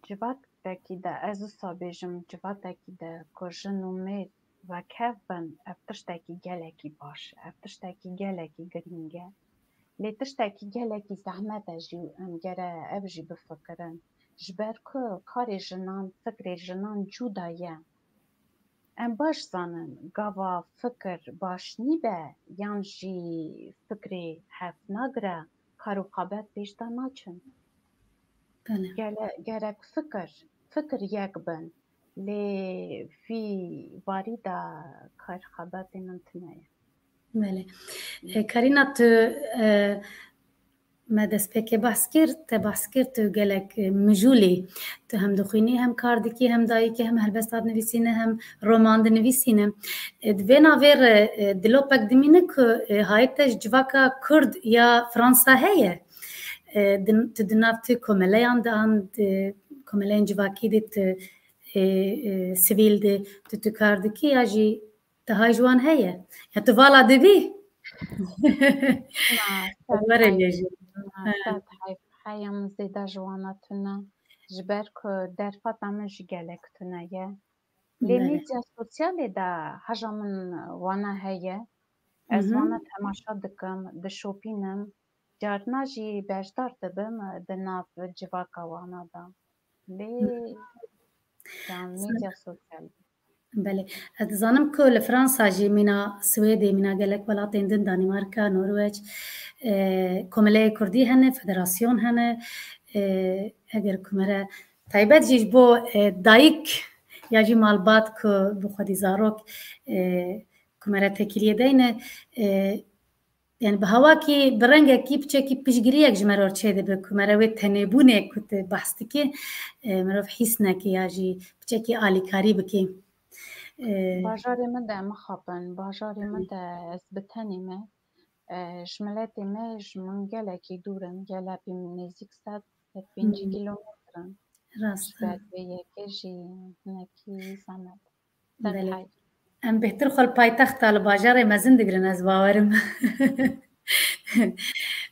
civatekî de, ez wisa bêjim, civatekî de ku jin û mêr wekhev bin, ev tiştekî gelekî baş e, ev tiştekî gelekî girîng e. Lê tiştekî gelekî zehmet e jî û em gere ev jî bifikirin. Ji ber ku karê jinan, fikrê jinan cuda ye. Em baş zanin, gava fikir baş nîbe, yan jî fikrê hev nagire, kar û xebet pêş de naçin. Belê. Gele-, gerek fikir, fikir yek bin. Lê vî warî de kar xebetê min tune ye. Belê. E, Karîna, tu, e, me destpêkê behs kir, te behs kir, tu gelek, e, mijûl î. Tu hem dixwînî, hem kar dikî, hem dayik î, hem helbesta dinivîsîne, hem roman dinivîsîne. E, di vê navê re, e, dilopek dimîne ku, e, hayê te ji civaka Kurd ya Fransa heye. E, di, tu di nav tu komeleyan de an di, komeleyên civakî de tu, e, e, sivîl de tu, tu kar dikî ya jî tu hay ji wan heye? Ya tu vala dibî? Na, sed Were heyf. Jî. Na, sed heyf. Heya min zêde ji wana tune. Ji ber ku derfeta min jî gelek tune ye. Lê Belê. Medya sosyalê de heja min wana heye. Ez Hı hı. Wana temaşa dikim, dişopînim. Carna jî beşdar dibim di nav civaka wana de. Lê Hı. Ya medya sosyal. Belê. Ez dizanim ku li Fransa jî mîna Swêdê, mîna gelek welatên din, Danîmarka, Norweç, e, komeleyê kurdî hene, federasyon hene. E, eger ku me re taybet jî ji bo, e, dayik ya jî malbat ku bi xwedî zarok, e, ku me re tekîliyê deyne, e, yani bi hawakî, bi rengekî piçekî piştgiriyek ji me re çêdibe ku me re wê tenêbûnê ku tu behs dikî, e, mirov hîs neke ya jî piçekî alîkarî bike. E, Bajarê min de mixapin, bajarê min Hı. de ez bi tenê me. E, ji miletê me ji min gelekî dûr in, gelekî nêzîk sed, sed pêncî Hı. kîlometr in. Rast Ji e. ber vê yekê jî hinekî zehmet. Belê. Derhay. Em bêhtir xwe li paytexta, li bajarê mezin digirin, ez bawerim.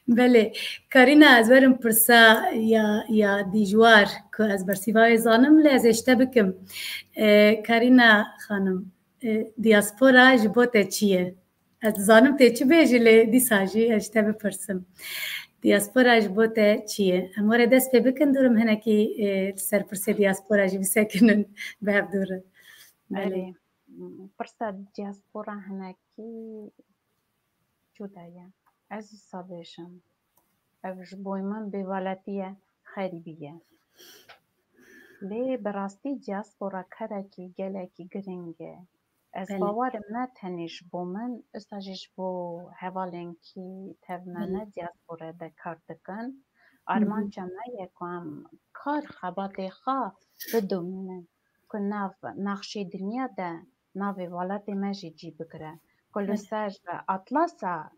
Belê. Karîna, ez werim pirsa ya, ya dijwar ku ez bersîva wê zanim, lê ez ê ji te bikim. E, Karîna xanim, e, diaspora ji bo te çi ye? Ez dizanim tê çi bêjî, lê dîsa jî ez ji te bipirsim. Diaspora ji bo te çi ye? Em were dest pê bikin, dûrim hinekî, e, li ser pirsê diaspora jî bisekinin, bi hev dû re. Belê. Erê, pirsa diaspora hinekî cuda ye. Ez wisa bêjim. Ev ji bo min bêwelatî ye, xerîbî ye. Lê bi rastî diaspora karekî gelekî giring e. Ez Belê. bawerim ne tenê ji bo min, usta jî ji bo hevalên kî tev me Belê. ne diaspora de kar dikin. Hı hı. Armanca me ye ku em kar xebatê xwe bidomînin, ku nav nexşê dinya de navê welatê me jî cî bigire. Ku li Belê. ser atlasa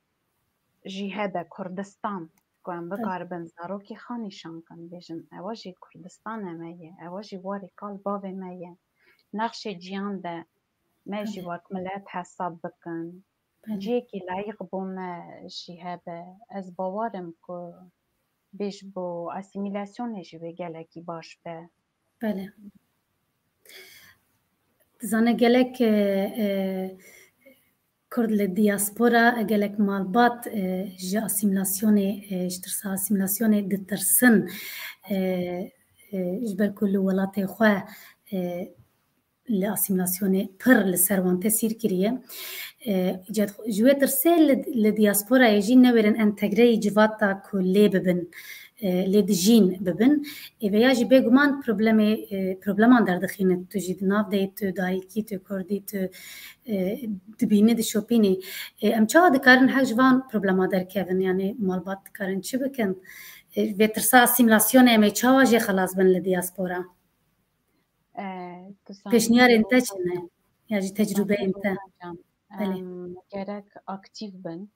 jî hebe Kurdistan, ku em Belê. bikaribin zarokê xwe nîşan kin, bêjin, ewa jî Kurdistana me ye, ewa jî warê kal bavê me ye. Nexşê ciyan de me jî Belê. wek milet hesab bikin. Belê. Cihekî layîq bo me jî hebe. Ez bawer im ku bê ji bo asîmîlasyonê jî wê gelekî baş be. Belê. Dizane gelek, e, e, Kurd li diaspora, gelek malbat, e, ji asîmîlasyonê, e, ji tirsa asîmîlasyonê ditirsin. E, e, ji ber ku li welatê xwe, e, li asîmîlasyonê pir li ser wan tesîr kiriye. E, îcat-, ji wê tirsê li, li diasporayê jî newêrin entegreyî civata ku lê bibin, e, lê dijîn bibin. Ê, veya jî bêguman problemê, e, probleman derdixîne. Tu jî di nav de yî, tu dayikî, tu kurdî, tu, e, dibînî, dişopînî. E, em çawa dikarin hek ji van problema derkevin? Yani malbat dikarin çi bikin? E, vê tirsa asîmîlasyonê em ê çawa jê xelas bin li diaspora? E, tu zanî Pêşniyarên te çi ne? Ya jî tecrûbeyên te? Belê. Em gerek aktîf bin,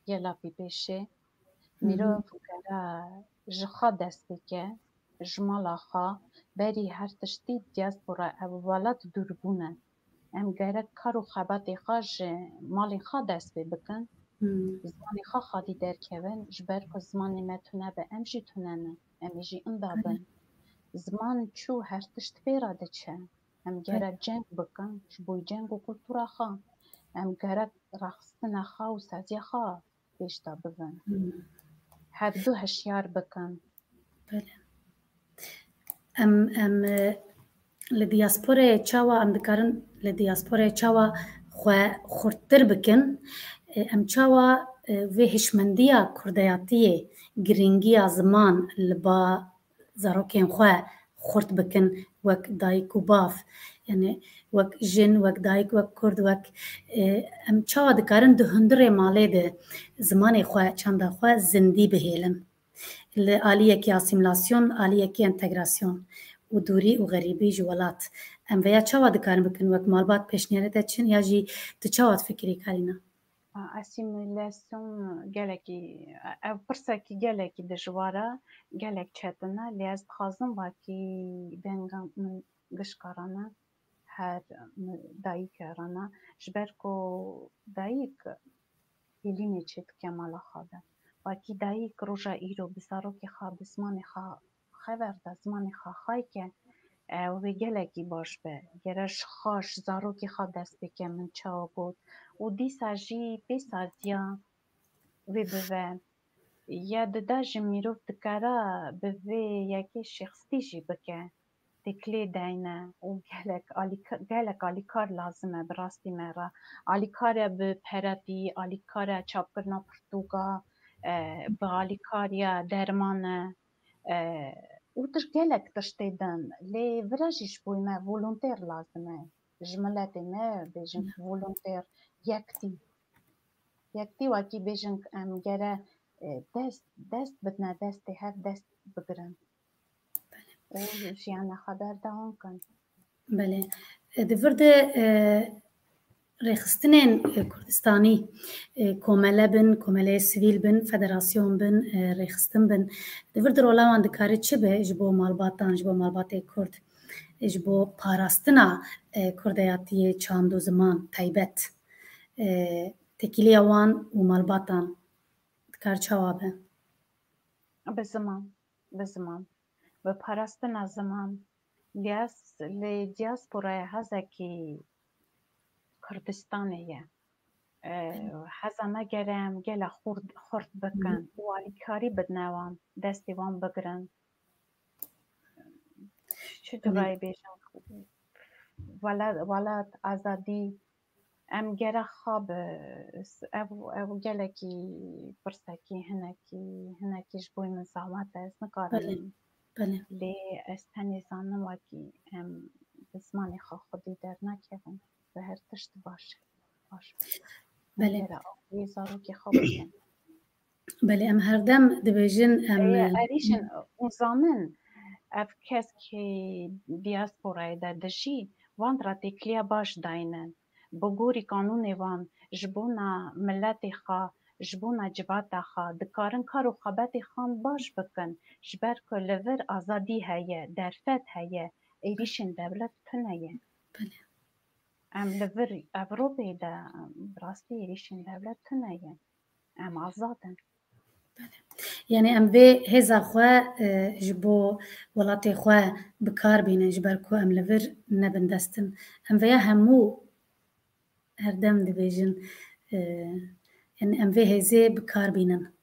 gela pîpêşê. Hı hı. Mirov gere ji xwe dest pê ke, ji mala xwe, berî her tiştî diaspora ev welat dûr bûne. Em gerek kar û xebatê xwe ji malê xwe dest pê bikin. Hmm. Zimanê xwe xwedî derkevin, ji ber ku zimanê me tune be, em jî tune ne. Em ê jî inda Aynen. bin. Ziman çû, her tişt pê re diçe. Em Aynen. gerek ceng bikin, ji bo ceng û kultura xwe. Em gerek rexistina xwe û saziya xwe pêş de bibin. Hmm. Hevdu hişyar bikin. Belê. Em, em, e, li diasporayê çawa em dikarin, li diasporayê çawa xwe xurttir bikin? E, em çawa, e, vê hişmendiya kurdayatiyê, giringiya ziman li ba zarokên xwe xurt bikin wek dayik û bav? Yani wek jin, wek dayik, wek kurd, wek, e, em çawa dikarin di hundirê malê de zimanê xwe, çanda xwe zindî bihêlin? Li aliyekî asîmîlasyon, aliyekî entegrasyon û dûrî û xerîbî ji welat. Em vêya çawa dikarin bikin? Wek malbat pêşniyarê te çin ya jî tu çawa difikirî, Karîna? Asîmîlasyon gelekî, ev pirsekî gelekî dijwar e, gelek çetin e, lê ez dixwazim vakî denga min gişka rana, her dayîke rana, ji ber ku dayîk hêlînê çêdike mala xwe de. Vakî dayîk roja îro bi zarokê xwe, bi zimanê xwe xeber de, zimanê xwe xayke, e, wê gelekî baş be. Gere ji xwe, ji zarokê xwe dest pê ke min çawa got. Û dîsa jî pê saziya wê bive. Ya dida ji mirov dikare bi vê yekê şêxistî jî bike. Têkilê deyne û gelek alîka-, gelek alîkar lazim e bi rastî me re. Alîkar e bi peretî, alîkar e çapkirina pirtûka, e, bi alîkariya derman e, e, û tişt gelek tiştê din. Lê vira jî ji bo me volonter lazim e. Ji miletê me bêjin volonter, yektî. Yektî wekî bêjin em gere, e, dest, dest bidine destê hev, dest bigirin. Û jiyana xwe berdewam kin. Belê. E, di vir de, e, rêxistinên, e, Kurdistanî, e, komele bin, komeleyê sivîl bin, federasyon bin, e, rêxistin bin. Di vir de rola wan dikare çi be ji bo malbatan, ji bo malbatê Kurd, e, ji bo parastina, e, kurdeyatiyê çand û ziman taybet? E, têkiliya wan û malbatan dikar çawa be? Bi ziman, bi ziman. Bi parastina ziman. Lê ez, lê diasporaya hezekî Kurdistanê ye. E, heza me gere em gele xurt, xurt bikin û alîkarî bidine wan, destê wan bigirin. Çi durayê bêjin? Welat, welat, azadî, em gere xwe bi, ev, ev gelekî pirsekî hinekî, hinekî ji bo min zehmet e, ez nikarim. Belê, belê. Lê ez tenê zanim wekî em bi zimanê xwe xwedî dernakevin, bi her tişt baş e. Baş. Belê. Em gere axivî zarokê xwe bikin. Belê, em herdem dibêjin, em, Ê, erîşin, hûn zanin, ev kes kê diasporayê de dijî, van ra têkiliya baş daynin. Bi gorî qanûnê wan, ji bona miletê xwe, ji bona civata xwe, dikarin kar û xebetê xwe baş bikin, ji ber ku li vir azadî heye, derfet heye, êrîşên dewlet tune ye. Belê. Em li vir Ewropê de, bi rastî êrîşên dewlet tune ye. Em azad in. Belê. Yani em vê hêza xwe, e, ji bo welatê xwe bi kar bînin, ji ber ku em li vir nebin destin. Em vêya hemû herdem dibêjin, e, yani em vê hêzê bi kar bînin.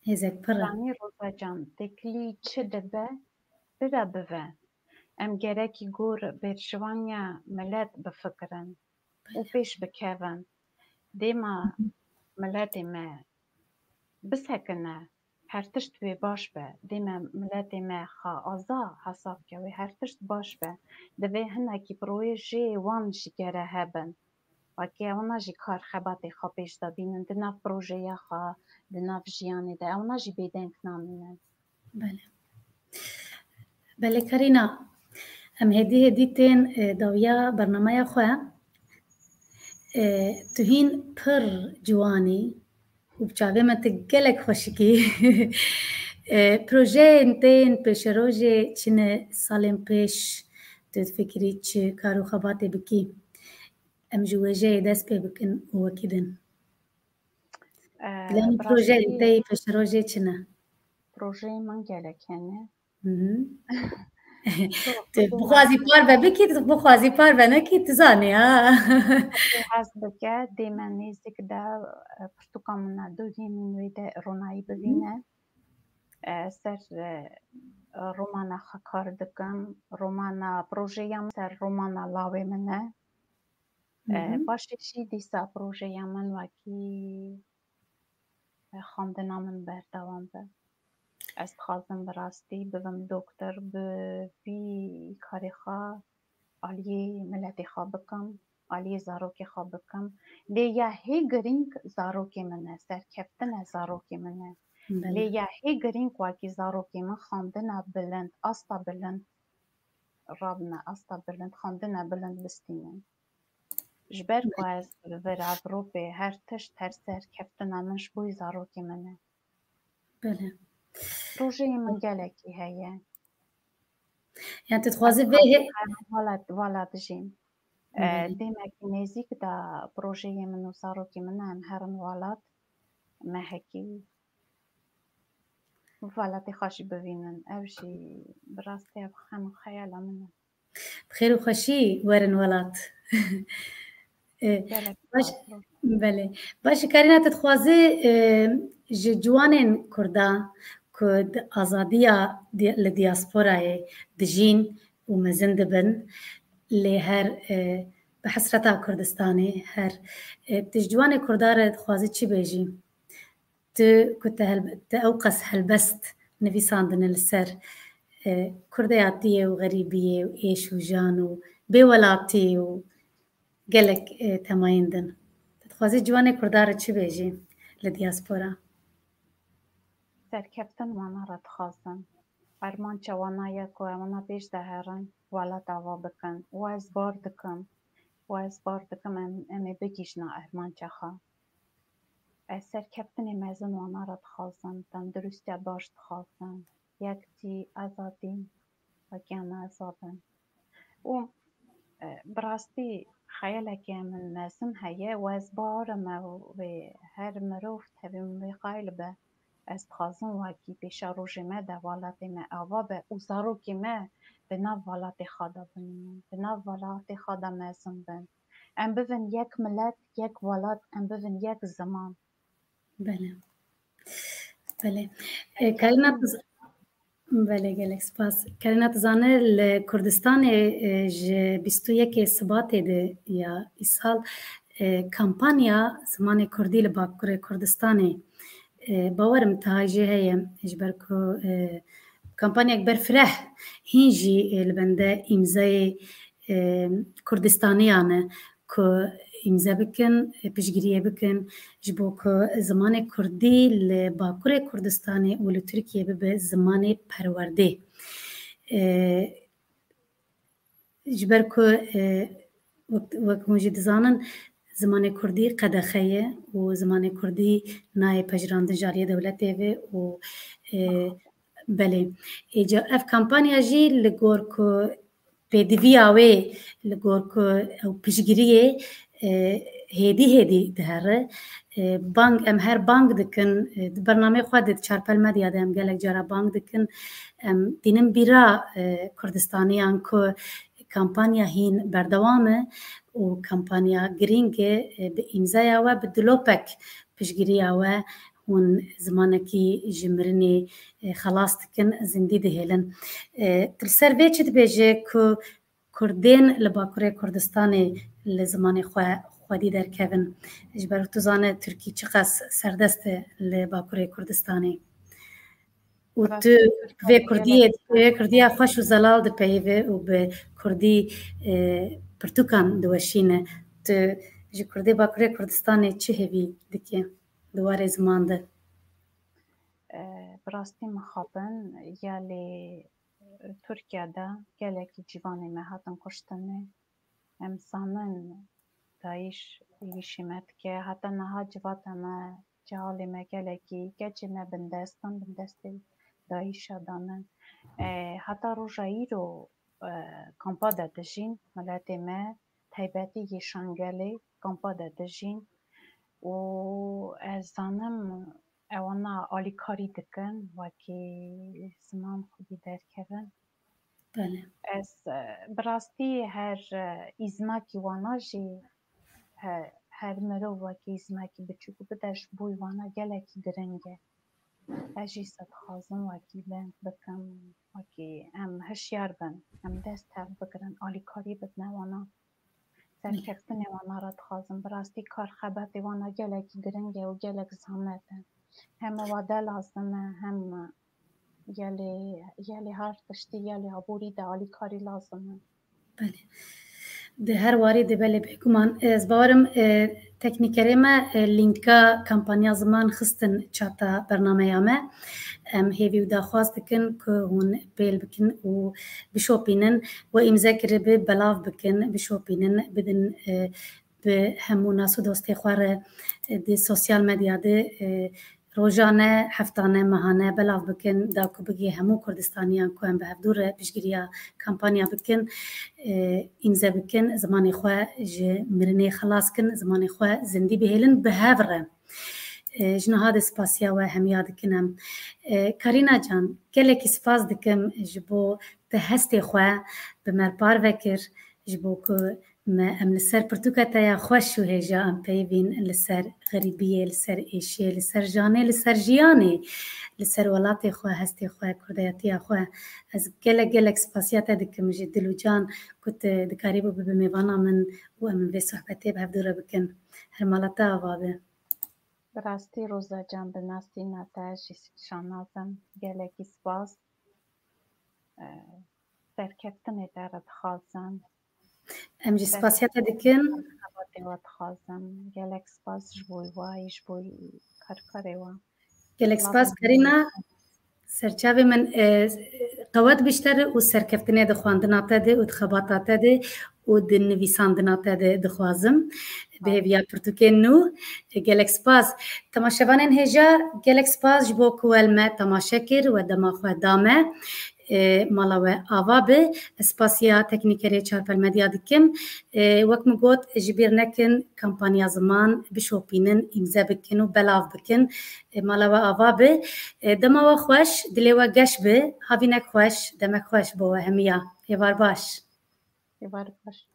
Hêzek pir e. Zanî Roza can, têkilî çi dibe, bire bive. Em gerekî gor berjewaniya milet bifikirin û pêş bikevin. Dêma miletê me bisekine, her tişt wê baş be. Dêma miletê me xwe aza hesab ke, wê her tişt baş be. Divê hinekî projeyê wan jî gere hebin. Wekî ewna jî kar xebatê xwe pêş de bînin. Di nav projeya xwe, di nav jiyanê de ewna jî bêdeng namînin. Belê. Belê Karîna, em hêdî hêdî tên, e, dawiya bernameya xwe. E, tu hîn pir ciwan î û bi çavê me tu gelek xweşik î. E, projeyên te yên pêşerojê çi ne, salên pêş tu difikirî çi kar û xebatê bikî? Em ji wêjeyê dest pê bikin û wekî din. E, Planî bi projeyên rastî te yî pêşerojê çi ne? Projeyên min gelek hene. Hı hı. Çok Tu güzel. Bixwazî parve bikî, tu bixwazî parve nekî, tu zanî ha. Hez bike, dê me nêzik de, e, pirtûka min e, du yê min wê de ronayî bivîne. E, ser, e, romana xwe kar dikim. Romana, projeya min ser romana lawê min e. Hı hı. E, paşê jî dîsa projeya min wekî, e, xwendina min berdewam be. Ez dixwazim bi rastî bibim doktor, bi vî karê xwe aliyê miletê xwe bikim, aliyê zarokê xwe bikim. Lê ya hê girîng zarokê min e, serkeftin e zarokê min e. Belê. Lê ya hê girîng wekî zarokê min xwendina bilind, asta bilind rabine, asta bilind, xwendina bilind bistînin. Ji ber ku ez li vir Ewropê her tişt, her serkeftina min ji bo zarokê min e. Belê. Projeyê min gelekî heye. Yani tu dixwazî vê hê- Vala, vala dijîm. E, Belê. Demekî nêzîk de projeyê min û zarokê min em herin welat, mehekî welatê xwe jî bivînin. Ev jî bi rastî ev xem û xeyala min e. Bi xêr û xweşî werin welat. E, Gelek baş, spas. Belê. Baş, Karîna, tu dixwazî, e, ji ciwanên Kurda ku di azadiya di-, li diasporayê dijîn û mezin dibin, lê her, e, bi hesreta Kurdistanê, her, e, tu ji ciwanê Kurda re dixwazî çi bêjî? Tu ku te helb-, te ew qas helbest nivîsandine li ser, e, kurdeyatiyê û xerîbiyê û êş û jan û bêwelatî û gelek, e, temayên din. Tu dixwazî ciwanê Kurda re çi bêjî li diaspora? Serkeftin wana re dixwazim. Armanca wana ye ku em wana pêş de herin, welat ava bikin. Û ez bar dikim. Û ez bar dikim em, em ê bigihîjin armanca xwe. Ez serkeftinê mezin wana re dixwazim, tenduristiya baş dixwazim, yektî, azadî, wekî em azad in. Û, e, bi rastî xeyaleke min mezin heye û ez bawer im ew wê her mirov tevî min wê qayil be. Ez dixwazim wekî pêşerojê me de welatê me ava be û zarokê me di nav welatê xwe de bimînin, di nav welatê xwe de mezin bin. Em bibin yek milet, yek welat, em bibin yek ziman. Belê. Belê. E, Karîna, tu z-, belê, gelek spas. Karîna, tu zane li Kurdistanê, e, ji bîst û yekê Sibatê de ya îsal, e, kampanya zimanê Kurdî li Bakurê Kurdistanê, e, bawer im tiha jî heye, ji ber ku, e, kampanyayek berfireh hîn jî, e, li bende îmzayê, e, Kurdistaniyan e ku îmze bikin, e, piştgiriyê bikin, ji bo ku zimanê Kurdî li Bakurê Kurdistanê û li Tirkiyê bibe zimanê perwerdê. E, ji ber ku, e, wek, wek hûn jî dizanin, zimanê Kurdî qedexe ye û zimanê Kurdî nayê pejirandin ji aliyê dewletê ve û, e, belê. Êca ev kampanya jî li gor ku pêdiviya wê, li gor ku ew piştgiriyê, e, hêdî hêdî dihere. E, bang, em her bang dikin, e, di bernameyê xwe de, di Çarpel Medya de em gelek cara bang dikin. Em tînin bîra, e, Kurdistaniyan ku kampanya hîn berdewam e û kampanya girîng e, e, bi îmzaya we, bi dilopek piştgiriya we hûn zimanekî ji mirinê, e, xelas dikin, zindî dihêlin. E, tu li ser vê çi dibêje ku Kurdên li Bakurê Kurdistanê li zimanê xwe xwedî derkevin? Ji ber tu zane Tirkî çiqas serdest e li Bakurê Kurdistanê. Û tu vê Kurdiyê, vê Kurdiya xweş û zelal dipeyive û bi Kurdî, e, pirtûkan diweşîne. Tu ji Kurdê Bakurê Kurdistanê çi hêvî dike di warê ziman de? E, bi rastî mixabin ya lê Tirkiye de gelekî ciwanê me hatin kuştinê. Em zanin DAIŞ êrîşê me dike. Heta niha civata me, cehalê me gelekî, keçê me bindest in, bindestê DAIŞa danin. E, heta roja îro, e, kampa de dijîn, miletê me, taybetî yê Şengelê kampa de dijîn û ez zanim ewana alîkarî dikin, wekî ziman xwedî derkevin. Belê. Ez, e, bi rastî her, e, îzmakî wana jî, he-, her mirov wekî îzmakî biçûk bide, ji bo wana gelekî giring e. Ez jî se dixwazim wekî leng bikim, wekî em hişyar bin, em dest tev bigirin, alîkarî bidine wana. Serkeftinê wana re dixwazim. Bi rastî kar xebatê wana gelekî giring e û gelek zehmet e. Hem wade lazim e, hem gelê, gelê her tiştî, gelê aborî de alîkarî lazim e. Belê. Di her warî de belê bêguman. Ez bawerim, e, teknîkerê me, e, lînka kampanya ziman xistin çata bernameya me. Em hêvî û daxwaz dikin ku hûn pêl bikin û bişopînin. We îmze kiribe, belav bikin, bişopînin, bidin, e, bi hemû nas û dostê xwe re, e, di sosyal medya de, e, rojane, heftane, mehane belav bikin, da ku bigê hemû Kurdistaniyan ku em bi hevdû re piştgiriya kampanya bikin, e, îmze bikin, zimanê xwe ji mirinê xelas kin, zimanê xwe zindî bihêlin bi hev re. E, ji niha de spasiya we hemiya dikin em. E, Karîna can, gelekî spas dikim ji bo te hestê xwe bi me parve kir, ji bo ku me em li ser pirtûka te ya xweş û hêja em peyivîn, li ser xerîbiyê, li ser êşê, li ser janê, li ser jiyanê, li ser welatê xwe, hestê xwe, kurdayetiya xwe. Ez gelek gelek spasiya te dikim ji dil û can ku tu dikarîbû bibe mêvana min û em vê sohbetê bi hevdû re bikin. Her mala te ava be. Bi rastî Roza can, bi nasîna te jî şanaz im. Gelekî spas. E, serkeftinê te re dixwazim. Em jî spasiya te dikin. Xebatê we dixwazim. Gelek spas ji bo we, ji bo karkarê we. Gelek spas Karîna. Serçavê min, e, qewet biştere û serkeftinê di xwendina te de û di xebata te de û di nivîsandina te de dixwazim. Bi hêviya pirtûkên nû, e, gelek spas. Temaşevanên hêja, gelek spas ji bo ku we li me temaşe kir, we dema xwe da me. E, mala we ava be. Ez spasiya teknîkerê Çarpel Medya dikim. E, wek min got, ji bîr nekin kampanya ziman bişopînin, îmze bikin û belav bikin. E, mala we ava be. E, dema we xweş, dilê we geş be. Havînek xweş, demek xweş bo we hemiya. Êvar baş. Êvar baş.